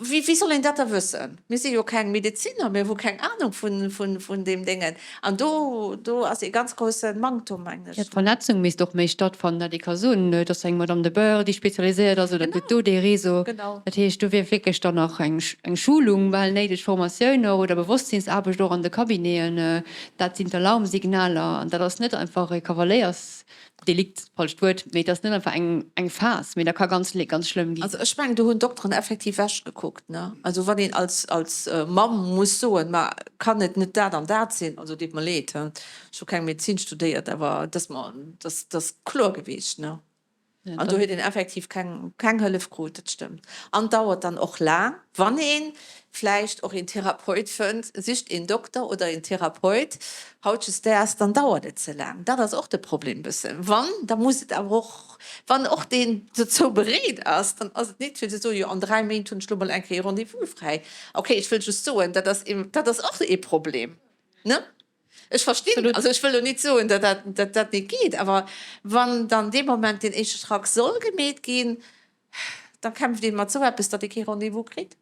Wéi, wéi soll een dat da wëssen? Mir si jo keng Medeziner, mir hu keng Ahnung vun, vun, vun deem Déngen. An do, do ass ee ganz grousse Manktum, mengen ech. Jo, d'Vernetzung misst och méi stattfannen, datt ee ka soen, et ass eng Madame de Boer, déi spezialiséiert ass, oder et gëtt do dee Réseau. Genau. Dat heescht, do wier wierklech dann nach eng, eng Schulung bal néideg, Formatioun och oder Bewosstsinnsaarbecht och an de Cabineten. Dat sinn d'Alarmsignaler an dat ass net einfach e Kavaléiers. Delikt, falscht Wuert, mee et ass net einfach eng eng Phas, mee dat ka ganz ganz schlëmm ginn. Also ech mengen, do hunn d'Dokteren effektiv wechgekuckt, ne? Also wann een als als Mamm muss soen, ma kann et net dat an dat sinn, also deet mer leed, ech hu keng Medezin studéiert, awer et ass mer, dat ass kloer gewiescht, ne? An do huet een effektiv keng, keng Hëllef krut, dat stëmmt. An dauert dann och laang, wann ee vläicht och een Therapeut fënnt, sicht een Dokter oder een Therapeut hautdesdaags, dann dauert et ze laang. Dat ass och de Problem bëssen. Wann, da muss et awer och, wann och deen dozou bereet ass, dann ass et net fir ze soen, jo an 3 Méint hunn ech lo mol eng Kéier Rendez-vous fräi. Okay, ech wëll just soen, dat ass, dat ass och ee Problem, ne? Ech verstinn, also ech wëll elo nit soen, datt dat, datt dat nit geet, awer wann dann dee Moment deen éischte Schrack soll gemeet ginn, da kämpft ee mat esou eppes, datt ee kee Rendez-vous kritt.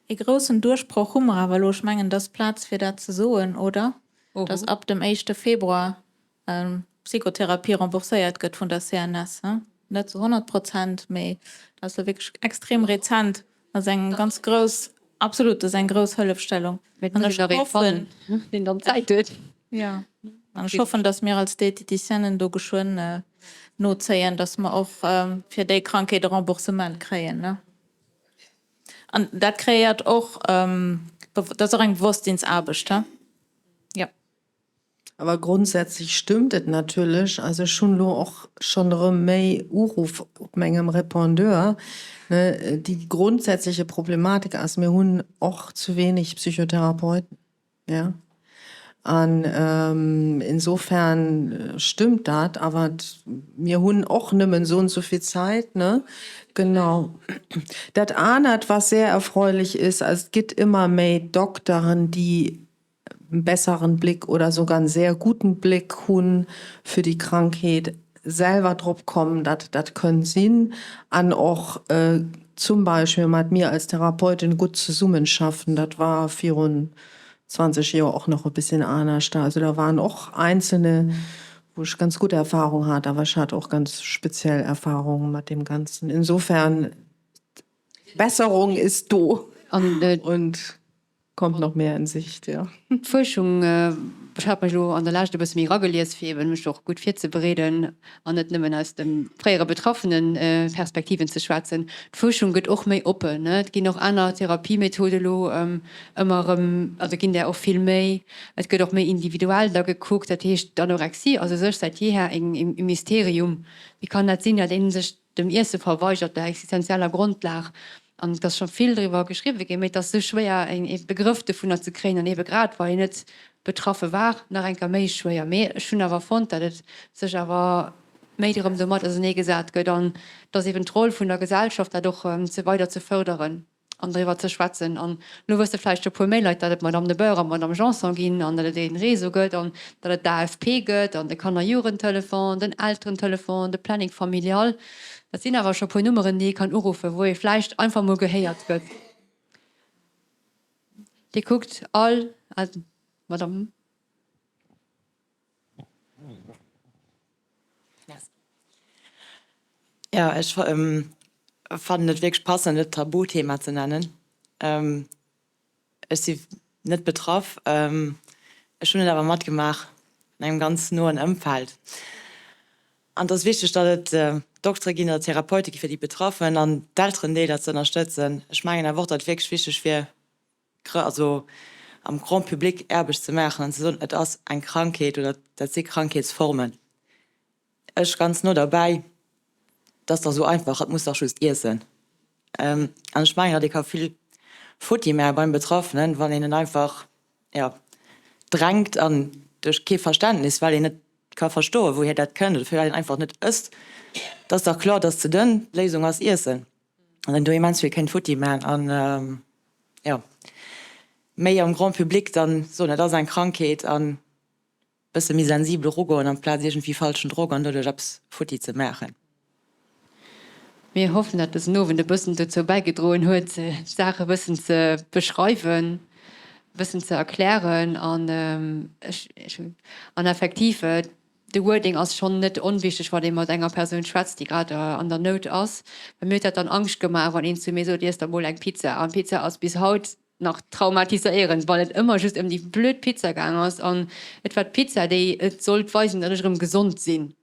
Ee groussen Duerchbroch hu mer awer elo, ech mengen, et ass Plaz fir dat ze soen, oder? Datt ab dem éischte Februar Psychotherapie rembourséiert gëtt vun der CNS. Net zu 100 Prozent, mee dat ass elo wierklech extrem rezent. Dat ass eng ganz grouss, absolut, dat ass eng grouss Hëllefstellung. An ech hoffen, deen dann Zäit huet. Jo, an ech hoffen, datt mir als Dieteticienen do geschwënn nozéien, datt mer och fir déi Krankheet e Remboursement kréien. An dat kreéiert och, dat ass och eng Bewosstsinsaarbecht. Jo. Awer grundsätzlich stëmmt et natierlech. Also ech hunn elo och schonn erëm méi Uruff op mengem Répondeur. Déi grundsätzliche Problematik ass, mir hunn och zu wenig Psychotherapeuten, ja. An insofern stëmmt dat. Awer mir hunn och nëmmen esou und esou vill Zäit, ne? Genau. Dat anert, was sehr erfreulich ist, also et gëtt ëmmer méi Dokteren, déi besseren Blick oder sogar en sehr guten Blick hunn fir déi Krankheet, selwer drop kommen, datt dat kënnt sinn an och zum Beispill mat mir als Therapeutin gutt zesummenschaffen. Dat war virun 20 Joer och nach e bisschen anescht. Also da waren och einzelne, wou ech ganz gutt Erfahrung hat, awer ech hat och ganz speziell Erfahrungen mat deem Ganzen. Insofern, Besserung ist do und Kommt nach mehr in Sicht, jo. D'Fuerschung, ech hat mech elo an der Lescht e bësse méi eragelies, fir eben mech och gutt virzebereeden an net nëmmen aus de fréiere betraffene Perspektiven ze schwätzen, d'Fuerschung gëtt och méi oppen. Et ginn och aner Therapiemethoden elo ëmmer erëm, also ginn där och vill méi. Et gëtt och méi individuell da gekuckt. Dat heescht, d'Anorexie ass u sech säit jeeher e Mysterium. Wéi kann dat sinn, datt ee sech dem Iesse verweigert, der existenzieller Grondlag, an et ass scho vill driwwer geschriwwe ginn, mee et ass esou schwéier ee Begrëff dovunner ze kréien, an eebe grad wa een net betraffe war, nach eng Kéier méi schwéier. Mee ech hunn awer fonnt, datt et sech awer méi erëm domat auserneegesat gëtt an datt eeben d'Roll vun der Gesellschaft dat och ze weider ze fërderen. an driwwer ze schwätzen. An elo wësse vläicht e puer méi Leit, datt et d'Madame de Boer an d'Madame Janson ginn an datt et ee Réseau gëtt an datt et d'AFP gëtt an de Kanner-Jugendtelefon, den Elterentelefon, de Planning familial. Dat sinn awer scho e puer Nummeren, déi ee kann uruffen, wou ee vläicht einfach mol gehéiert gëtt. Dir kuckt all, Madame. Jo, ech fannen et wierklech passend, et Tabuthema ze nennen. Ech si net betraff, ech hunn et awer matgemaach an engem ganz noen Ëmfeld. An et ass wichteg, datt et Doktere ginn oder Therapeute gi fir déi Betraffen an d'Elterendeeler ze ënnerstëtzen. Ech mengen awer och, datt et wierklech wichteg wier, also am Grand public Aarbecht ze maachen an ze soen, et ass eng Krankheet oder dat si Krankheetsformen. Ech ganz no derbäi, et ass dach esou einfach, et muss dach just iessen. An ech mengen, datt ee ka vill futti maache beim Betraffenen, wann een en einfach, jo, drängt an duerch kee Verständnis, well een net ka verstoen, wouhier dat kënnt oder firwat een einfach net ësst. Et ass dach kloer, et ass ze dënn, d'Léisung ass iessen. An een do immens vill kéint futti man an jo méi am Grand public dann soen, et ass eng Krankheet an bësse méi sensibel erugoen amplaz iergendwéi falschen Drock an doduerch eppes futti ze maachen. Mir hoffen, dat dësen Owend e bëssen dozou bäigedroen huet, d'Saach e bëssen ze beschreiwen, e bëssen ze erklären an ech an effektiv, De Wording ass schonn net onwichteg, wann ee mat enger Persoun schwätzt, déi grad an der Nout ass. Well mir huet dat dann Angscht gemaach, wann een zu mir sot, Iess der mol eng Pizza. An d'Pizza ass bis haut nach traumatiséierend, well et ëmmer just ëm déi blöd Pizza gaang ass. An et war d'Pizza, déi et sollt weisen, datt ech erëm gesond sinn.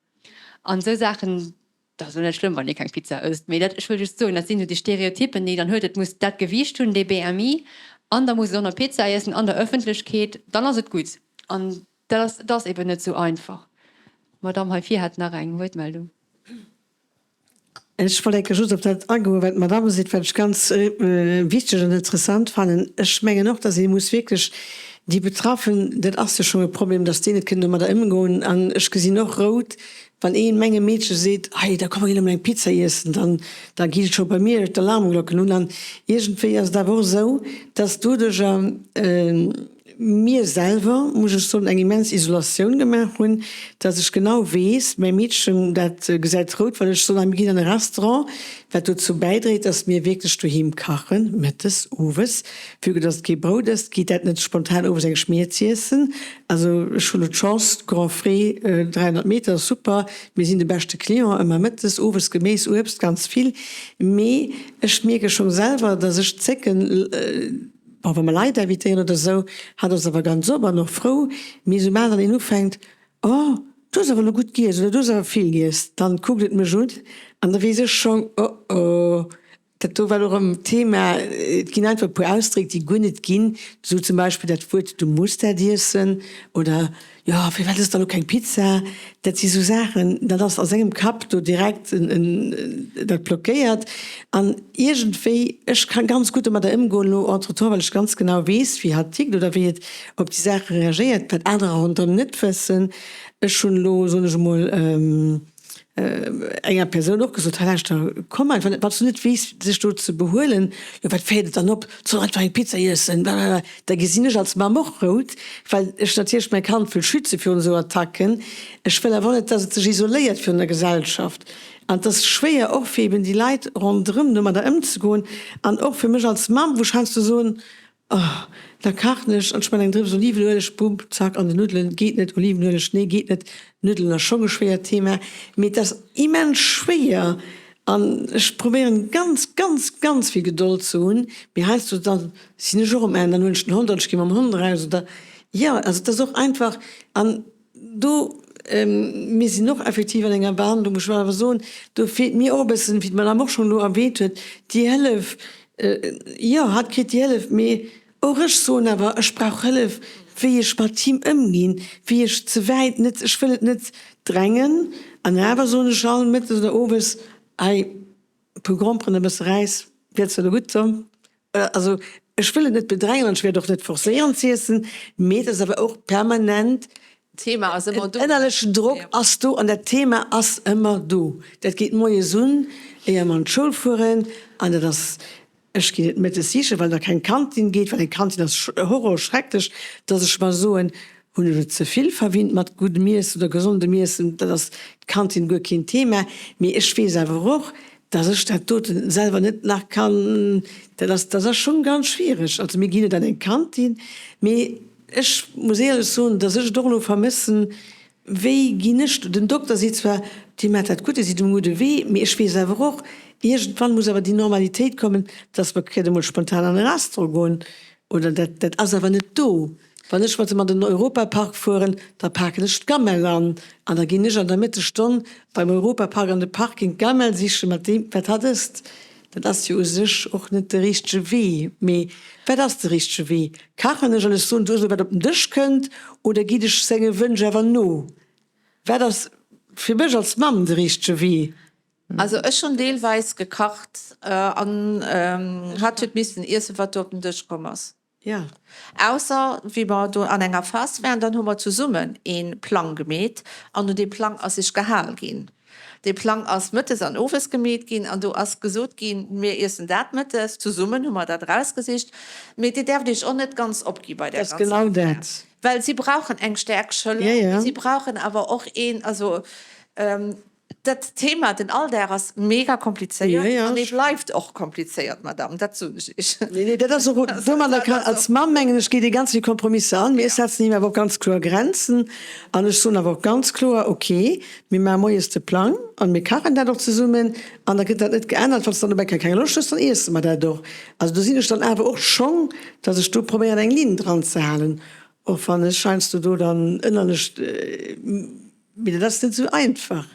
An esou Saachen, dat ass elo net schlëmm, wann ee keng Pizza ësst, mee dat, ech wëll just soen, dat sinn esou déi Stereotyppen, déi een dann huet, et muss dat Gewiicht hunn, dee BMI, an da muss et och nach Pizza iessen an der Ëffentlechkeet, dann ass et gutt. An dat ass, dat ass eben net esou einfach. D'Madamm hei vir hat nach eng Wuertmeldung. Ech wollt enke just op dat agoen, wat d'Madame seet, wat ech ganz wichteg an interessant fannen. Ech mengen och, dass ee muss wierklech déi Betraffen, dat ass jo schonn e Problem, dass déi net kënnen domadder ëmgoen. An ech gesinn och rout, wann ee mengem Meedche seet, Hei, da komm mer ginn emol eng Pizza iessen, dann da geet et scho bei mir d'Alarmglocken un. An iergendwéi ass et awer och esou, dass doduerjer, mir selwer, muss ech soen, eng immens Isolatioun gemaach hunn, dass ech genau weess, mäi Meedchen, dat gesäit rout, wann ech soen, hei mir ginn an e Restaurant, wat dozou bäidréit, dass mir wierklech doheem kachen, mëttes, owes. Vue que dass et kee Brout ësst, geet dat net spontan owes eng Schmier z'iessen. Also ech hunn elo d'Chance, Grand Frais, 300 Meter, super, mir sinn de beschte Client, ëmmer mëttes, owes Geméis, Uebst, ganz vill. Mee ech mierke schonn selwer, dass ech zécken, Bon, wa mer Leit invitéieren oder esou, hatt ass awer ganz op an och frou, mee soubal dann een ufänkt, Oh, du hues awer elo gutt giess oder du hues awer vill giess, dann kuckt et mech un an da weess ech schonn, Oh oh, dat do war elo erëm d'Thema. Et ginn einfach e puer Ausdréck, déi guer net ginn, esou zum Beispill dat Wuert, du muss dat iessen oder Jo, firwat ësst der elo keng Pizza? Dat si sou Saachen, dat ass a sengem Kapp do direkt dat blockéiert. An iergendwéi, ech ka ganz gutt domadder ëmgoen elo entretemps, well ech ganz genau weess, wéi hatt tickt oder wéi et op déi Saache reagéiert, wat anerer ronderëm net wëssen. Ech hunn elo, soen ech emol, enger Persoun och gesot, hei lauschter, komm einfach net, wann s du net weess sech do ze behuelen, jo wat féiert et dann op, soll einfach eng Pizza iessen, blablabla, da gesinn ech als Mamm och rout, well ech natierlech mäi Kand wëll schütze virun esou Attacken. Ech wëll awer och net, dass et sech isoléiert virun der Gesellschaft. An et ass schwéier och fir eben déi Leit ronderëm domadder ëmzegoen an och fir mech als Mamm, wou ech heiansdo soen, Oh, da kachen ech an ech man eng Drëps Olivenueleg, bumm, zack, an de Nuddelen. Geet net, Olivenueleg, nee, geet net, Nuddelen ass schonn e schwéiert Thema, mee et ass immens schwéier an ech probéieren ganz, ganz, ganz vill Gedold ze hunn, mee heiansdo da sinn ech och um Enn, dann huelen ech den Hond an ech gi mam Hond eraus oder, jo, also et ass och einfach an. Do, mir sinn och effektiv an enger Behandlung, ech wëll awer soen, do feelt mir och e bëssen, wéi d'Madame och schonn elo erwähnt huet, déi Hëllef. Jo, hatt kritt déi Hëllef, mee och ech soen awer, ech brauch Hëllef, wéi ech mat him ëmginn, wéi ech ze wäit net, ech wëll et net drängen an awer soen ech all mëttes oder owes, hei, e puer Gromperen, e bësse Räis, wier zwar elo gutt, Also ech wëll et net bedrängen an ech wäert och net forcéieren z'iessen, mee et ass awer och permanent, D'Thema ass ëmmer do. En ënnerlechen Drock ass do an dat Thema ass ëmmer do. Dat geet moies un, éier mer an d'Schoul fueren an dat ass, ech ginn et mëttes sichen, well da keng Kantin geet, well eng Kantin ass Horror, schrecklech, dass ech mer soen, hunn ech et ze vill verwinnt mat guddem Iessen oder gesondem Iessen, dat ass d'Kantin guer keen Thema. Mee ech weess awer och, Dass ech dat doten selwer net nach kann, dat ass, dat ass schonn ganz schwiereg. Also mir ginn net an eng Kantin, mee ech muss éierlech soen, dass ech et och elo vermëssen, wéi ginn ech, den Dokter seet zwar, Dir maacht dat gutt, Dir sidd um gudde Wee, mee ech weess awer och, iergendwann muss awer déi Normalitéit kommen, dass mer kënne mol spontan an e Restaurant goen oder dat, dat ass awer net do. Wann ech mat em an den Europapark fueren, da paken ech d'Gamelle an an da ginn ech an der Mëttesstonn beim Europapark an de Parking d'Gamelle sichen, mat deem wat hatt ësst. Dat ass jo u sech och net de richtege Wee. Mee wat ass de richtege Wee? Kachen ech an ech soen, du ëss elo wat op den Dësch kënnt oder gitt ech senge Wënsch awer no? Wat ass fir mech als Mamm de richtege Wee? Also ech hunn deelweis gekacht an hatt huet missen iessen, wat do op den Dësch komm ass. Ja. Ausser wéi mer do an enger Phas waren, dann hu mer zesummen ee Plang gemeet an un dee Plang ass sech gehal ginn. Dee Plang ass mëttes an owes gemeet ginn an do ass gesot ginn, mir iessen dat mëttes, zesummen hu mer dat erausgesicht. Mee Dir däerft Iech och net ganz opgi bei där Dat ass genau ganzer Affär, dat. well si brauchen eng staark Schëller, Ja, ja. mee si brauchen awer och een, also Dat Thema, den Alldag ass mega komplizéiert an e bleift och komplizéiert, Madame, dat soen ech Iech. Nee, nee, dat ass och, domadder kann, als Mamm mengen ech, geet ee ganz vill Kompromisser an, mee ech setzen him awer och ganz kloer Grenzen an ech soen awer och ganz kloer, okay, mir maache moies de Plang an mir kachen dat och zesummen an da gëtt dat net geännert, wann s de dann dobäi keng Loscht hues, dann iesse mer dat och. Also do sinn ech dann awer och schong, datt ech do probéieren eng Linn dran ze halen, och wann ech heiansdo do dann ënnerlech, Mee dat ass net esou einfach.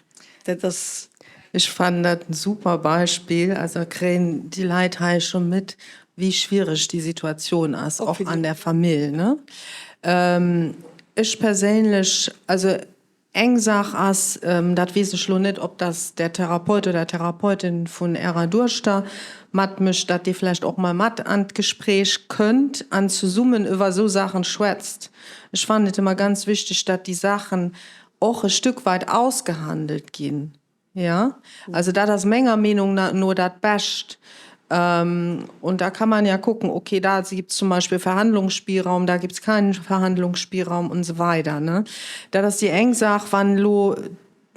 Dat ass. Ech fannen dat en super Beispill. Also kréien déi Leit hei scho mit, wéi schwiereg déi Situatioun ass, och an der Famill, ne? Ech perséinlech, also eng Saach ass, dat weess ech lo net, ob dass der Therapeut oder Therapeutin vun Ärer Duechter matmécht, datt dee vläicht och mol mat an d'Gespräch kënnt an zesummen iwwer esou Saachen schwätzt. Ech fannen et ëmmer ganz wichteg, datt déi Saachen och e Stück weit ausgehandelt ginn. Jo, also dat ass menger Meenung no dat Bescht. Und da kann man ja gucken, okay, da gibt es zum Beispiel Verhandlungsspielraum, da gibt es keinen Verhandlungsspielraum und so weiter, ne. Dat ass déi eng Saach. Wann elo,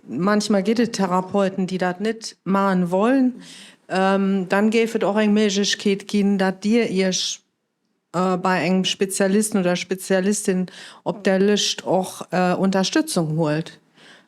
manchmal gëtt et Therapeuten, déi dat net maachen wollen, dann géif et och eng Méiglechkeet ginn, datt Dir Iech bei engem Spezialisten oder Spezialistin op der Lëscht och Unterstützung huelt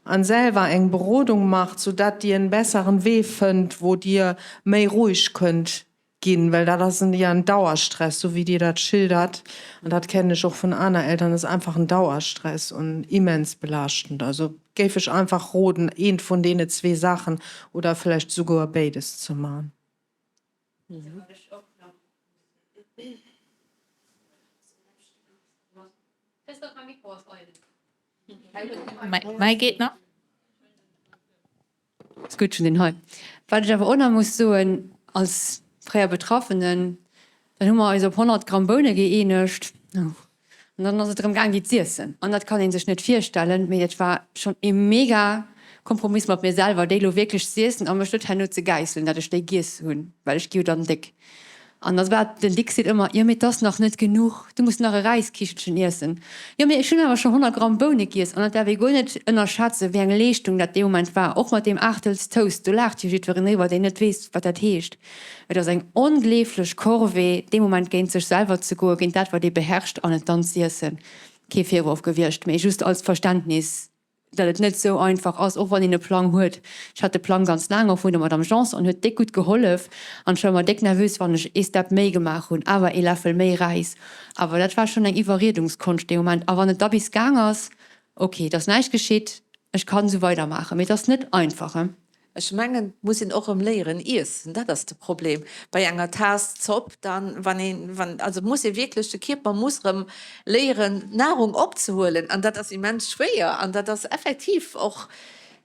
an selwer eng Berodung macht, sou dat Dir en besseren Wee fënnt, wou Dir méi roueg kënnt ginn, well dat ass jo en Dauerstress, sou wéi Dir dat schildert, an dat kennen ech och vun aner Eltern, ass einfach en Dauerstress und immens belaaschtend. Also géif ech einfach roden, eent vun deene zwee Saachen oder vläicht souguer béides ze man. Mäi geet nach. Ass gutt, schon den hei. Wat ech awer och nach muss soen als fréier Betraffenen, dann hu mer eis op 100 Gramm Boune gëeenegt. An dann ass et drëm gaang déi z'iessen. An dat kann ee sech net virstellen, mee et war schonn ee mega Kompromiss mat mir selwer, déi elo wierklech z'iessen a mech net herno ze gäisselen, dat ech déi giess hunn, well ech gi jo dann déck. An da war den Dixit ëmmer, Jo, mee 't ass nach net genuch, du muss nach e Räiskichelchen iessen. Jo, mee ech hunn awer schonn 100 Gramm Boune giess. An dat däerf ee guer net ënnerschätzen, wéi eng Leeschtung dat dee Moment war, och mat deem Aachtels Toast. Do laacht jo jiddwereen driwwer, deen net weess, wat dat heescht. Et ass eng ongleeflech Corvée, dee Moment géint sech selwer ze goen, géint dat, wat ee beherrscht, an et dann z'iessen. Kee Virworf gewiescht, mee just als Verständnis, datt et net esou einfach ass, och wann een e Plang huet. Ech hat de Plang ganz laang, och vun der Madame Jeanson, an huet déck gutt gehollef. An ech war ëmmer déck nervös, wann ech ee Step méi gemaach hunn, awer ee Läffel méi Räis. Awer dat war schonn eng Iwwerriedungskonscht dee Moment. A wann et da bis gaang ass, ok, et ass näischt geschitt, ech kann esou weidermaachen. Mee et ass net einfach, he. Ech mengen, et muss een och erëm léieren iessen, dat ass de Problem bei enger Taass Zopp dann, wann een, wann, also muss ee wierklech, de Kierper muss erëm léieren Nahrung opzehuelen an dat ass immens schwéier an dat ass effektiv och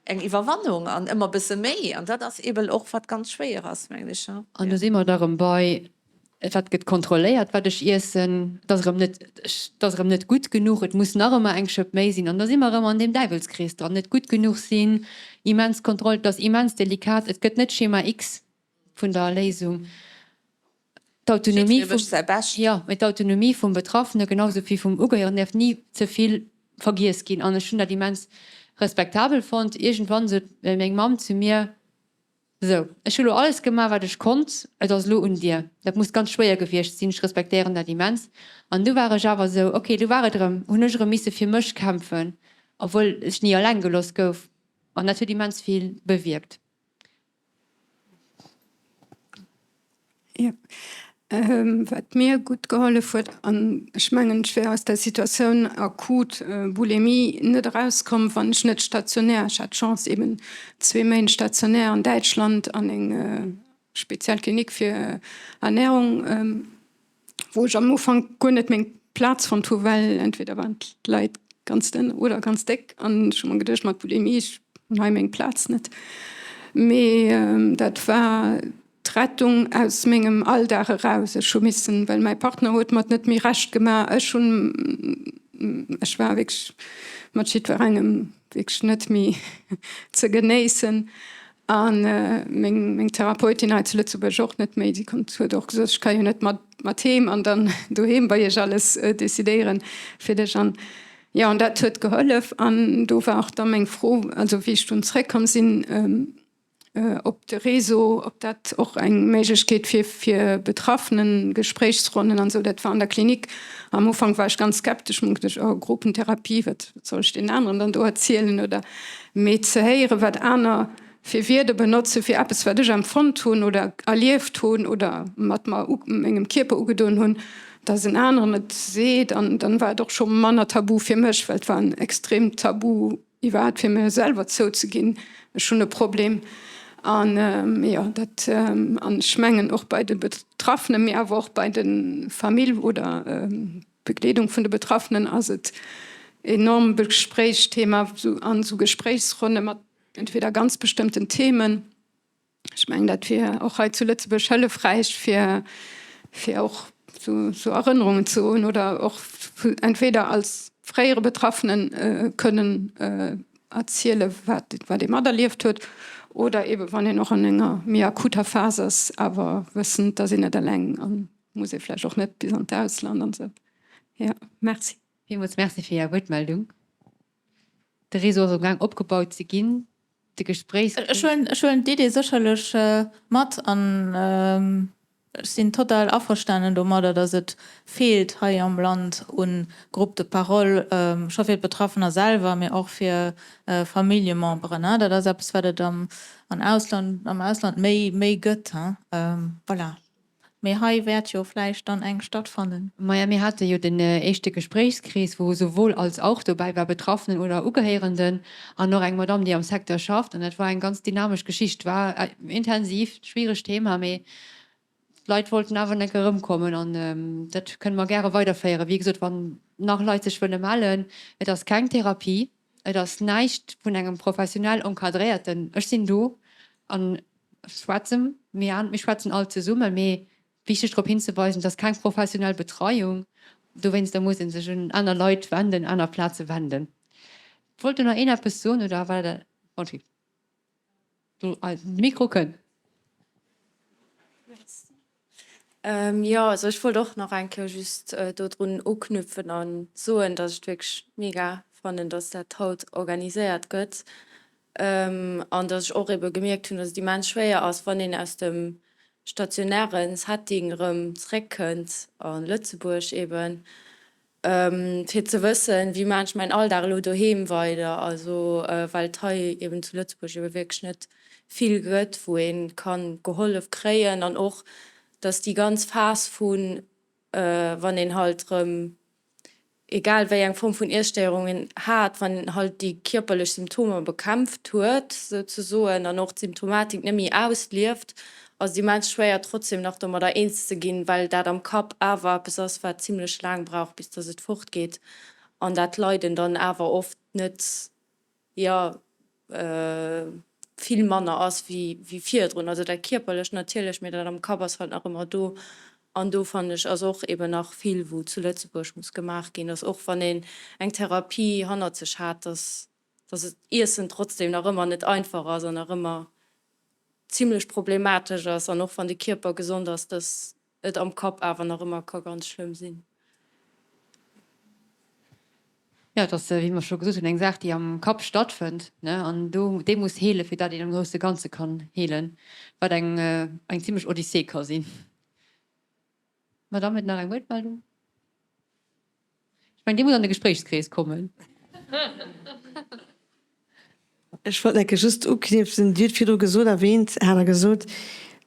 eng Iwwerwannung an ëmmer e bësse méi an dat ass eebel och wat ganz schwéier ass, mengen ech. An do si mer da erëm bei Wat gëtt kontrolléiert, wat ech iessen? Et ass erëm net, et ass erëm net gutt genuch, et muss nach ëmmer eng Schëpp méi sinn. An da si mer erëm an deem Däiwelskrees dran, net gutt genuch sinn, immens Kontroll, et ass immens delikat, et gëtt net Schema X vun der Léisung. D'Autonomie vum, jo, mee d'Autonomie vum Betraffene genau sou wéi vum Ugehéieren däerf ni ze vill vergiess ginn. An ech hunn dat immens respektabel fonnt. Iergendwann sot meng Mamm zu mir, Sou, ech hu lo alles gemaach, wat ech konnt, et ass elo un dir. Dat muss ganz schwéier gewiescht sinn, ech respektéieren dat immens. An du war ech awer sou, ok, du war et erëm, hunn ech erëm misse fir mech kämpfen, obwuel ech ni alleng gelooss gouf. An dat huet immens vill bewierkt. Jo. Wat mir gutt gehollef huet, an ech mengen, ech wär aus där Situatioun akut Bulimie net erauskomm, wann ech net stationär, ech hat d'Chance eben zwee Méint stationär an Däitschland an eng speziell Klinik fir Ernährung, wou ech am Ufank guer net meng Plaz fonnt hu, well entweder waren d'Leit ganz dënn oder ganz déck an ech hu mer geduecht, mat Bulimie, ech hunn hei meng Plaz net. Mee dat war d'Rettung aus mengem Alldag eraus. Ech hu missen, well mäi Partner huet mer et net méi recht gemaach, ech hunn, ech war wierklech mat jiddwerengem wierklech net méi ze genéissen a meng, meng Therapeutin hei zu Lëtzebuerg och net méi. Si konnt, huet och gesot, ech ka jo net mat, mat heem an dann doheem bei iech alles decidéieren fir dech. An jo, an dat huet gehollef. An do war och da meng Fro, also wéi ech dunn zréckkomm sinn, ob de Réseau, ob dat och eng Méiglechkeet wier fir Betraffenen, Gespréichsronnen an esou. Dat war an der Klinik. Am Ufank war ech ganz skeptesch, hunn geduecht, oh Gruppentherapie, wat soll ech deenen aneren dann do erzielen oder. Mee ze héieren, wat aner fir Wierder benotze fir eppes, wat ech empfonnt hunn oder erlieft hunn oder mat mer, mengem Kierper ugedoen hunn, dass en aneren et seet, an dann war et och scho manner tabu fir mech, well et war en extreemt Tabu. Iwwerhaapt fir mir selwer zouzeginn, ech hunn e Problem. An jo, dat, an ech mengen och bei de Betraffenen, mee awer och bei de Famille oder Begleedung vun de Betraffenen ass et enorm Gespréichsthema an esou Gespréichsronne mat entweder ganz bestëmmten Themen. Ech mengen, dat wier och hei zu Lëtzebuerg hëllefräich, fir, fir och esou Erënnerungen ze hunn oder och entweder als fréiere Betraffenen kënnen erziele wat, wat ee materlieft huet oder eebe wann een och an enger méi akuter Phas ass, awer wëssend, dass een net eleng an muss ee vläicht och net bis an d'Ausland an esou. Jo, merci. Villmools Merci fir Är Wuertmeldung. De Réseau ass amgaang opgebaut ze ginn. De Gespréichs. Ech huelen, ech huelen d'Idee sécherlech mat an ech sinn total averstanen domadder, datt et feelt hei am Land u Groupes de parole, scho fir d'Betraffener selwer, mee och fir Familljememberen. Dat ass eppes, wat et am Ausland, am Ausland méi, méi gëtt. Voilà. Mee hei wäert jo vläicht dann eng stattfannen. Maja, mir hate jo den éischte Gespréichskrees, wou sowohl als auch dobäi war, Betraffenen oder Ugehéierenden an och eng Madame, déi am Secteur schafft. An dat war eng ganz dynamesch Geschicht. War intensiv, schwieregt Thema, mee d'Leit wollten awer enk erëmkommen. An dat kënne mer gäre weiderféieren. Wéi gesot, wann nach Leit sech wëlle mellen, et ass keng Therapie, et ass näischt vun engem professionell encadréierten, ech sinn do an schwätzen mir an, mir schwätzen all zesummen, mee wichteg drop hinzeweisen, et ass keng professionell Betreiung, dowéinster muss ee sech un aner Leit wenden, aner Plaze wenden. Wollt do nach een eppes soen oder war dat? Ok, do, de Mikro kënnt. Jo, also ech wollt och nach eng Kéier just dodrun uknüpfen a soen, datt ech et wierklech mega fannen, datt dat haut organiséiert gëtt an datt ech och ebe gemierkt hunn, datt et immens schwéier ass, wann een aus dem stationäre Setting erëm zréckkënnt a Lëtzebuerg eben, Fir ze wëssen, wéi maan ech mäin Alldag elo doheem weider, also well et hei eben zu Lëtzebuerg ebe wierklech net vill gëtt, wou ee kann gehollef kréien an och, dass déi ganz Phas vu wann een halt erëm egal wéi eng Form vun Iesstéierung een hat, wann een halt déi kierperlech Symptomer bekämpft huet souzesoen an och d'Symptomatik net méi auslieft, ass et immens schwéier trotzdem nach domadder eens ze ginn, well dat am Kapp awer eppes ass, wat zimlech laang brauch, bis dass et fortgeet an dat Leiden dann awer oft net, jo, vill manner ass wéi virdrun. Also dat Kierperlecht natierlech, mee dat am Kapp ass halt nach ëmmer do an do fannen ech ass och eben nach vill, wou zu Lëtzebuerg muss gemaach ginn, dass och wann een eng Therapie hannert sech hat, dass dass et Iessen trotzdem nach ëmmer net einfach ass an nach ëmmer zimlech problematesch ass an och wann de Kierper gesond ass, dass et am Kapp awer nach ëmmer ka ganz schlëmm sinn. Jo, et ass, wéi mer scho gesot hunn, eng Saach, déi am Kapp stattfënnt, ne, an do, dee muss heelen, fir dat een am grousse Ganze kann heelen, wat eng, eng zimlech Odyssee ka sinn. D'Madame huet nach eng Wuertmeldung. Ech mengen, Dir musst an de Gespréichskrees kommen. Ech wollt enke just uknipsen, Dir hutt virdru gesot, erwähnt, hat Der gesot,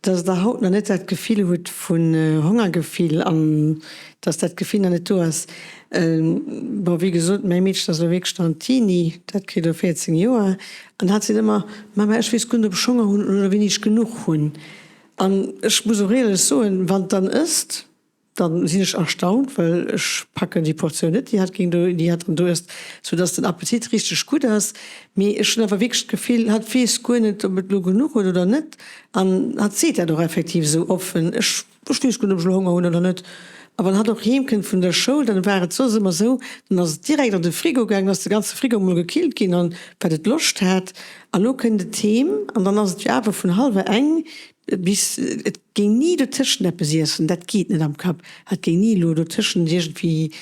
dass Der haut nach net dat Gefill hutt vun Hongergefill an dass dat Gefill nach net do ass. Bon, wéi gesot, mäi Meedchen ass elo wierklech nach en Teenie, dat kritt elo 14 Joer, an hat seet ëmmer, Mama, ech weess guer net, ob ech Honger hunn oder wéini ech genuch hunn. An ech muss och éierlech soen, wann et dann ësst, Dann sinn ech erstaunt, well ech packen déi Portioun net, déi hat géing do, déi hat dann do ësst, sou dass den Appetit richteg gutt ass. Mee ech hunn awer wierklech d'Gefill, hatt weess guer net, ob et elo genuch huet oder net. An hatt seet dat och effektiv esou offen, ech, ech weess guer net, ob ech elo Honger hunn oder net. A wann hatt och heem kënnt vun der Schoul, dann war et soss ëmmer esou, dann ass et direkt an de Frigo gaangen, ass de ganze Frigo emol gekillt ginn an wat et Loscht hat. A lo kënnt et heem an dann ass et jo awer vun hallwer eng Bis, et géing ni dotëschent eppes iessen, dat geet net am Kapp, hat géing ni elo dotëschent iergendwéi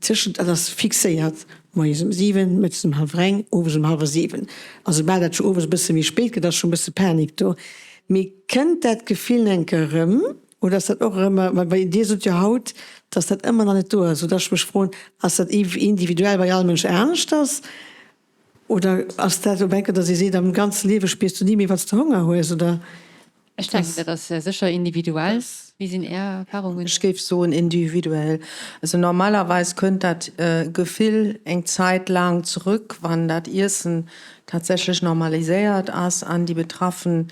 tëschent, dat ass fixéiert, moies um 7, mëttes um hallwer eng, owes um hallwer 7. A soubal dat scho owes e bësse méi spéit gëtt, ass scho e bësse Panik do. Mee kënnt dat Gefill enke erëm oder ass dat och erëm, well Dir sot jo haut, dass dat ëmmer nach net do ass, soudass ech mech froen, ass dat individuell bei all Mënsch aneschters? Oder ass dat op enke, datt ee seet, am ganze Liewe spiers du ni méi, wann s de Honger hues, oder? Ech denken, dat ass sécher individuell. Wéi sinn Är Erfahrungen? Ech géif soen individuell. Also normalerweis kënnt dat Gefill eng Zäit laang zerëck, wann dat Iessen tatsächlech normaliséiert ass an déi Betraffen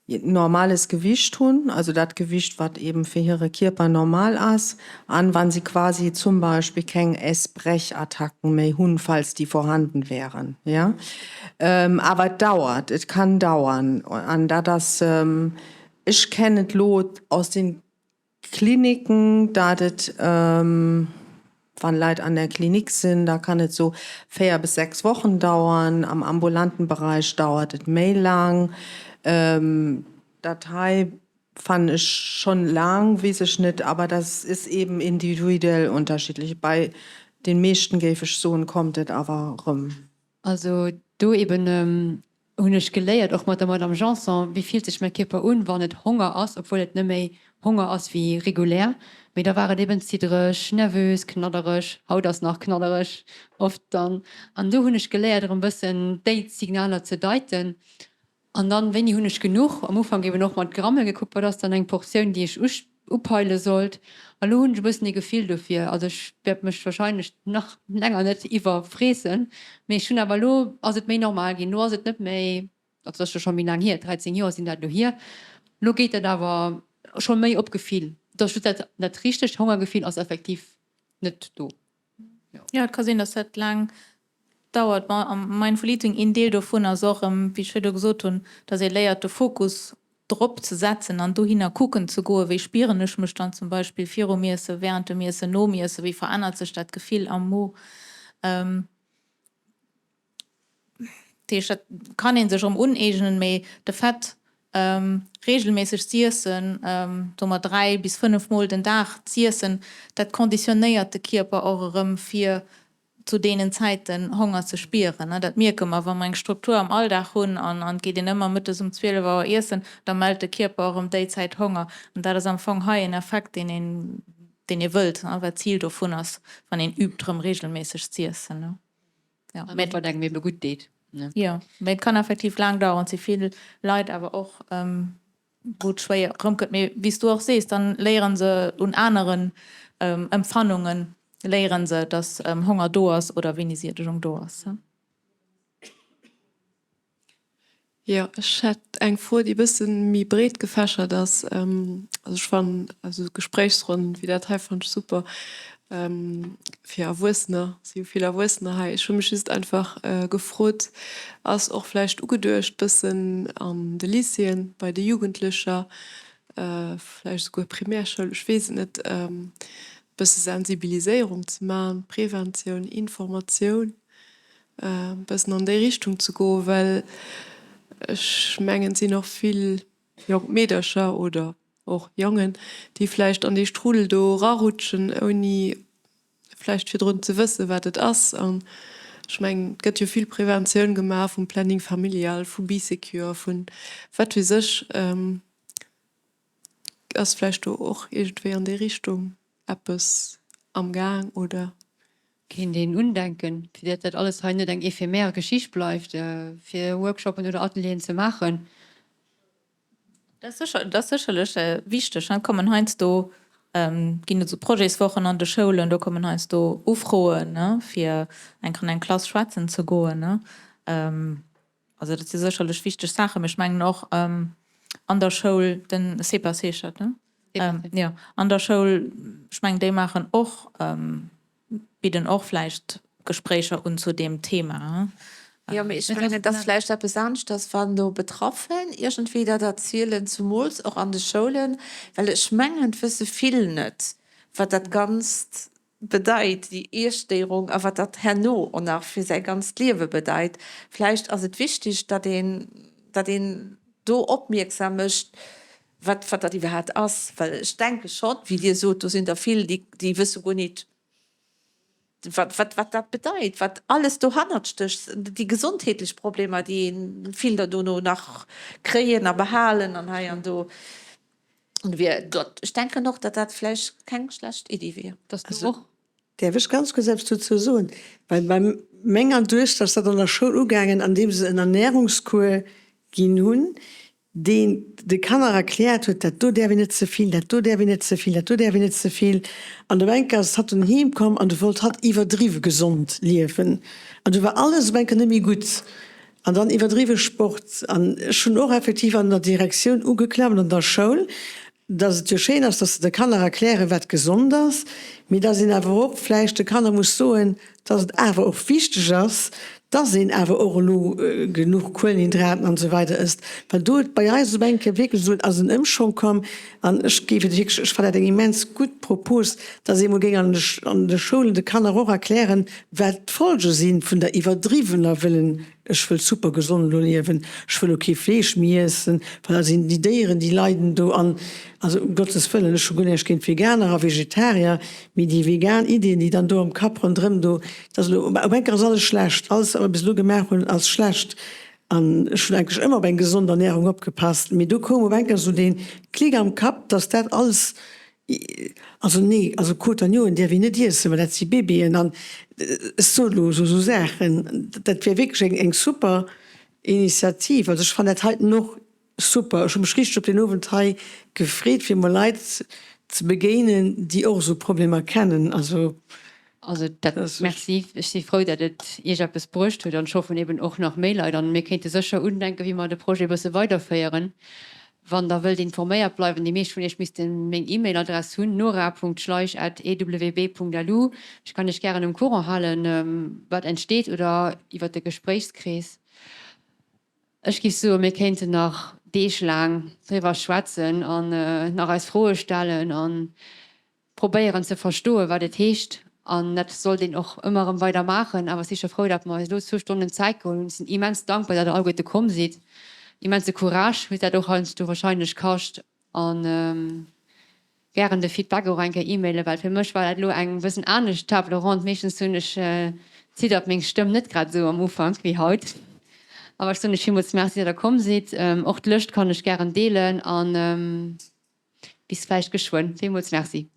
normales Gewicht hunn, also dat Gewicht wat eben fir hire Kierper normal ass, an wann si quasi zum Beispill keng Essbrechattacken méi hunn, falls déi vorhanden wären, jo. Awer et dauert, et kann dauern an dat ass, ech kennen et lo aus den Kliniken, dat et, wann Leit an der Klinik sinn, da kann et sou 4 bis 6 Wochen dauern, am ambulanten Bereich dauert et méi laang. Dat hei fannen ech schon laang, weess ech net, aber das ist eben individuell unterschiedlich. Bei den meeschten géif ech soen, kommt et awer rëm. Also do eben hunn ech geléiert, och mat der Madame Janson, wéi fillt sech mäi Kierper un, wann et Honger ass, obwuel et net méi Honger ass wéi regulär, mee da war et eben ziddreg, nervös, knaddereg, haut ass nach knaddereg oft dann, an do hunn ech geléiert erëm bëssen déi Signaler ze deiten. An dann, wéini hunn ech genuch? Am Ufank eben och mat Gramme gekuckt, wat ass dann eng Portioun, déi ech upeile sollt. A lo hunn ech e bëssen ee Gefill dofir. Also ech wäert mech wahrscheinlech nach länger net iwwerfreessen, mee ech hunn awer elo ass et méi normal ginn. Elo ass et net méi, also dat ass jo scho méi laang hier, 13 Joer sinn dat elo hier, elo geet dat awer scho méi op Gefill. Et ass just dat, dat richtegt Hongergefill ass effektiv net do. Jo, et ka sinn, dass dat laang dauert. Ma am Mindful Eating, een Deel dovun ass och erëm, wéi ech virdu gesot hunn, dass ee léiert de Fokus drop ze setzen an dohinner kucken ze goen, wéi spieren ech mech dann zum Beispill virum Iessen, während dem Iessen, nom Iessen, wéi verännert sech dat Gefill am Mo. Dat heescht, dat kann ee sech erëm uneegnen, mee de Fait, reegelméisseg z'iessen, soe mer 3 bis 5 Mol den Dag z'iessen, dat conditionnéiert de Kierper och erëm fir zu deenen Zäiten Honger ze spieren. Dat mierke mer, wa mer eng Struktur am Alldag hunn an et geet een ëmmer mëttes um 12 Auer iessen, da mellt de Kierper erëm déi Zäit Honger. An dat ass am Fong hei en Effekt, deen een, deen ee wëllt, wat d'Zil dovun ass, wann een übt erëm reegelméisseg z'iessen. Ja, mee wat engem ebe gutt deet, ne? Jo, mee et kann effektiv laang daueren. Et si vill Leit awer och, wou et schwéier erëmkënnt. Mee wéi s du och sees, dann léiere se un aneren Empfannungen, léiere se, dass Honger do ass oder wéini Siedegung do ass. Jo, ech hätt eng Fro, déi e bësse méi breet gefächert ass. Also ech fannen, also Gespréichsronnen wéi dat hei fannen ech super fir Erwuessener. Et si jo vill Erwuessener hei. Ech hu mech just einfach gefrot, ass och vläicht ugeduecht bëssen an de Lycéeën bei de Jugendlecher, vläicht esouguer Primärschoul, ech weess et net, e bësse Sensibiliséierung ze maachen, Preventioun, Informatioun? e bëssen an déi Richtung ze goen, well ech mengen, et sinn och vill jonk Meedercher oder och Jongen, déi vläicht an dee Strudel do erarutschen, ouni vläicht virdrun ze wëssen, wat et ass. An ech mengen, et gëtt jo vill Preventioun gemaach vum Planning familial, vu Bee Secure, vu wat weess ech. Ass vläicht do och iergendwéi an déi Richtung eppes am Gaang, oder? Kéint een undenken, fir dat dat alles hei net eng éphémère Geschicht bleift, fir Workshopen oder Atelieren ze maachen. Dat ass sécherlech wichteg. Et kommen heiansdo, ginn et esou Projetswochen an de Schoulen, do kommen heiansdo Ufroen, fir eng an eng Klass schwätzen ze goen. Also dat si sécherlech wichteg Saachen, mee ech mengen och an der Schoul, den CEPAS heescht dat, ne? Jo, an der Schoul, ech mengen déi maachen och, bidden och vläicht Gespréicher un zu deem Thema. Jo, mee ech mengen, et ass vläicht eppes aneschters, wann do Betraffen iergendwéi dat erzielen, zumools och an de Schoulen, well ech mengen, et wësse vill net, wat dat Ganzt bedeit, déi Iesstéierung, a wat dat herno och nach fir säi ganzt Liewe bedeit. Vläicht ass et wichtig, datt een, datt een do opmierksam mécht, wat, wat dat iwwerhaapt ass. Well ech denke schonn, wéi Dir sot, do sinn der vill, déi, déi wësse guer nit, wat, wat, wat dat bedeit, wat alles dohannert stécht, déi gesondheetlech Problemer, déi een vill der dono nach kréien a behalen an hei an do. Wier dat, ech denken och, datt dat vläicht keng schlecht Iddi wier. Dass du och. Däerf ech ganz kuerz eppes dozou soen? Well bei menger Duechter ass dat an der Schoul ugaangen, andeem se en Ernährungscours ginn hunn. deen de Kanner erkläert huet, dat do däerf een net ze vill, dat do däerf een net ze vill, dat do däerf een net ze vill. An op eng Kéier ass hatt dunn heem komm an du wollt hatt iwwerdriwwe gesond liewen an du war alles op eng Kéier net méi gutt. An dann iwwerdriwwe Sport. An ech hunn och effektiv an der Direktioun ugeklappt an der Schoul, dass et jo schéin ass, dass se de Kanner erklären, wat gesond ass, mee dass een awer och vläicht de Kanner muss soen, dass et awer och wichteg ass, dass een awer och elo genuch Kuelenhydraten an esou weider ësst, well do huet bei eis op eng Kéier wierklech esou ass en Ëmschwong komm an ech géif et wierklech, ech fannen dat eng immens gutt Propos, dass ee mol géing an de an de Schoulen de Kanner och erklären, wat d'Folge si vun der iwwerdriwwener wëllen Ech wëll super gesond elo liewen, ech wëll elo kee Fleesch méi iessen, well da sinn déi Déieren, déi leiden do an, also um Gottes Wëllen, ech hu guer näischt géint Veganer a Vegetarier, mee déi vegan Iddien, déi dann do am Kapp ronderëm do, dat ass elo, op eng Kéier ass alles schlecht, alles wat mer bis elo gemaach hunn ass schlecht an ech hunn eigentlech ëmmer op eng gesond Ernährung opgepasst, mee do koum op eng Kéier esou dee Klick am Kapp, dass dat alles Also nee, also Côte d'Agneauen däerf een net iessen, well dat si Bébéen an ech soen elo esou Saachen. Dat wär wierklech eng eng super Initiativ. Also ech fannen dat heiten och super. Ech hu mech richteg op deen Owend hei gefreet, fir emol Leit ze begéinen, déi och esou Problemer kennen. Also Also dat, merci. Ech si frou, datt et Iech eppes bruecht huet an ech hoffen eben och nach méi Leit. An mir kéinte sécher undenken, wéi mer de Projet e bësse weiderféieren. Wann Der wëllt informéiert bleiwen, déi meescht vun Iech missten meng E-Mail-Adress hunn, nora.schleich@ewb.lu. Ech kann Iech gären um Courant halen, wat entsteet oder iwwert de Gespréichskrees. Ech géif soen, mir kéinten nach deeglaang driwwer schwätzen an nach eis Froe stellen an probéieren ze verstoen, wat et heescht, an dat sollt een och ëmmer erëm weider maachen. Awer ech si scho frou, datt mer eis elo zwou Stonnen Zäit geholl hunn. Ech sinn immens dankbar, datt der alleguerte komm sidd. Immense Courage huet dat och heiansdo wahrscheinlech kascht. An gären de Feedback och eng Kéier e-mailen, well fir mech war dat elo eng bëssen anescht Table ronde. Meeschtens hunn ech, ziddert meng Stëmm net grad esou am Ufank wéi haut. Awer ech soen iech villmools Merci, datt der komm sidd. Och d'Lëscht kann ech gären deelen an. Bis vläicht geschwënn. Villmools Merci.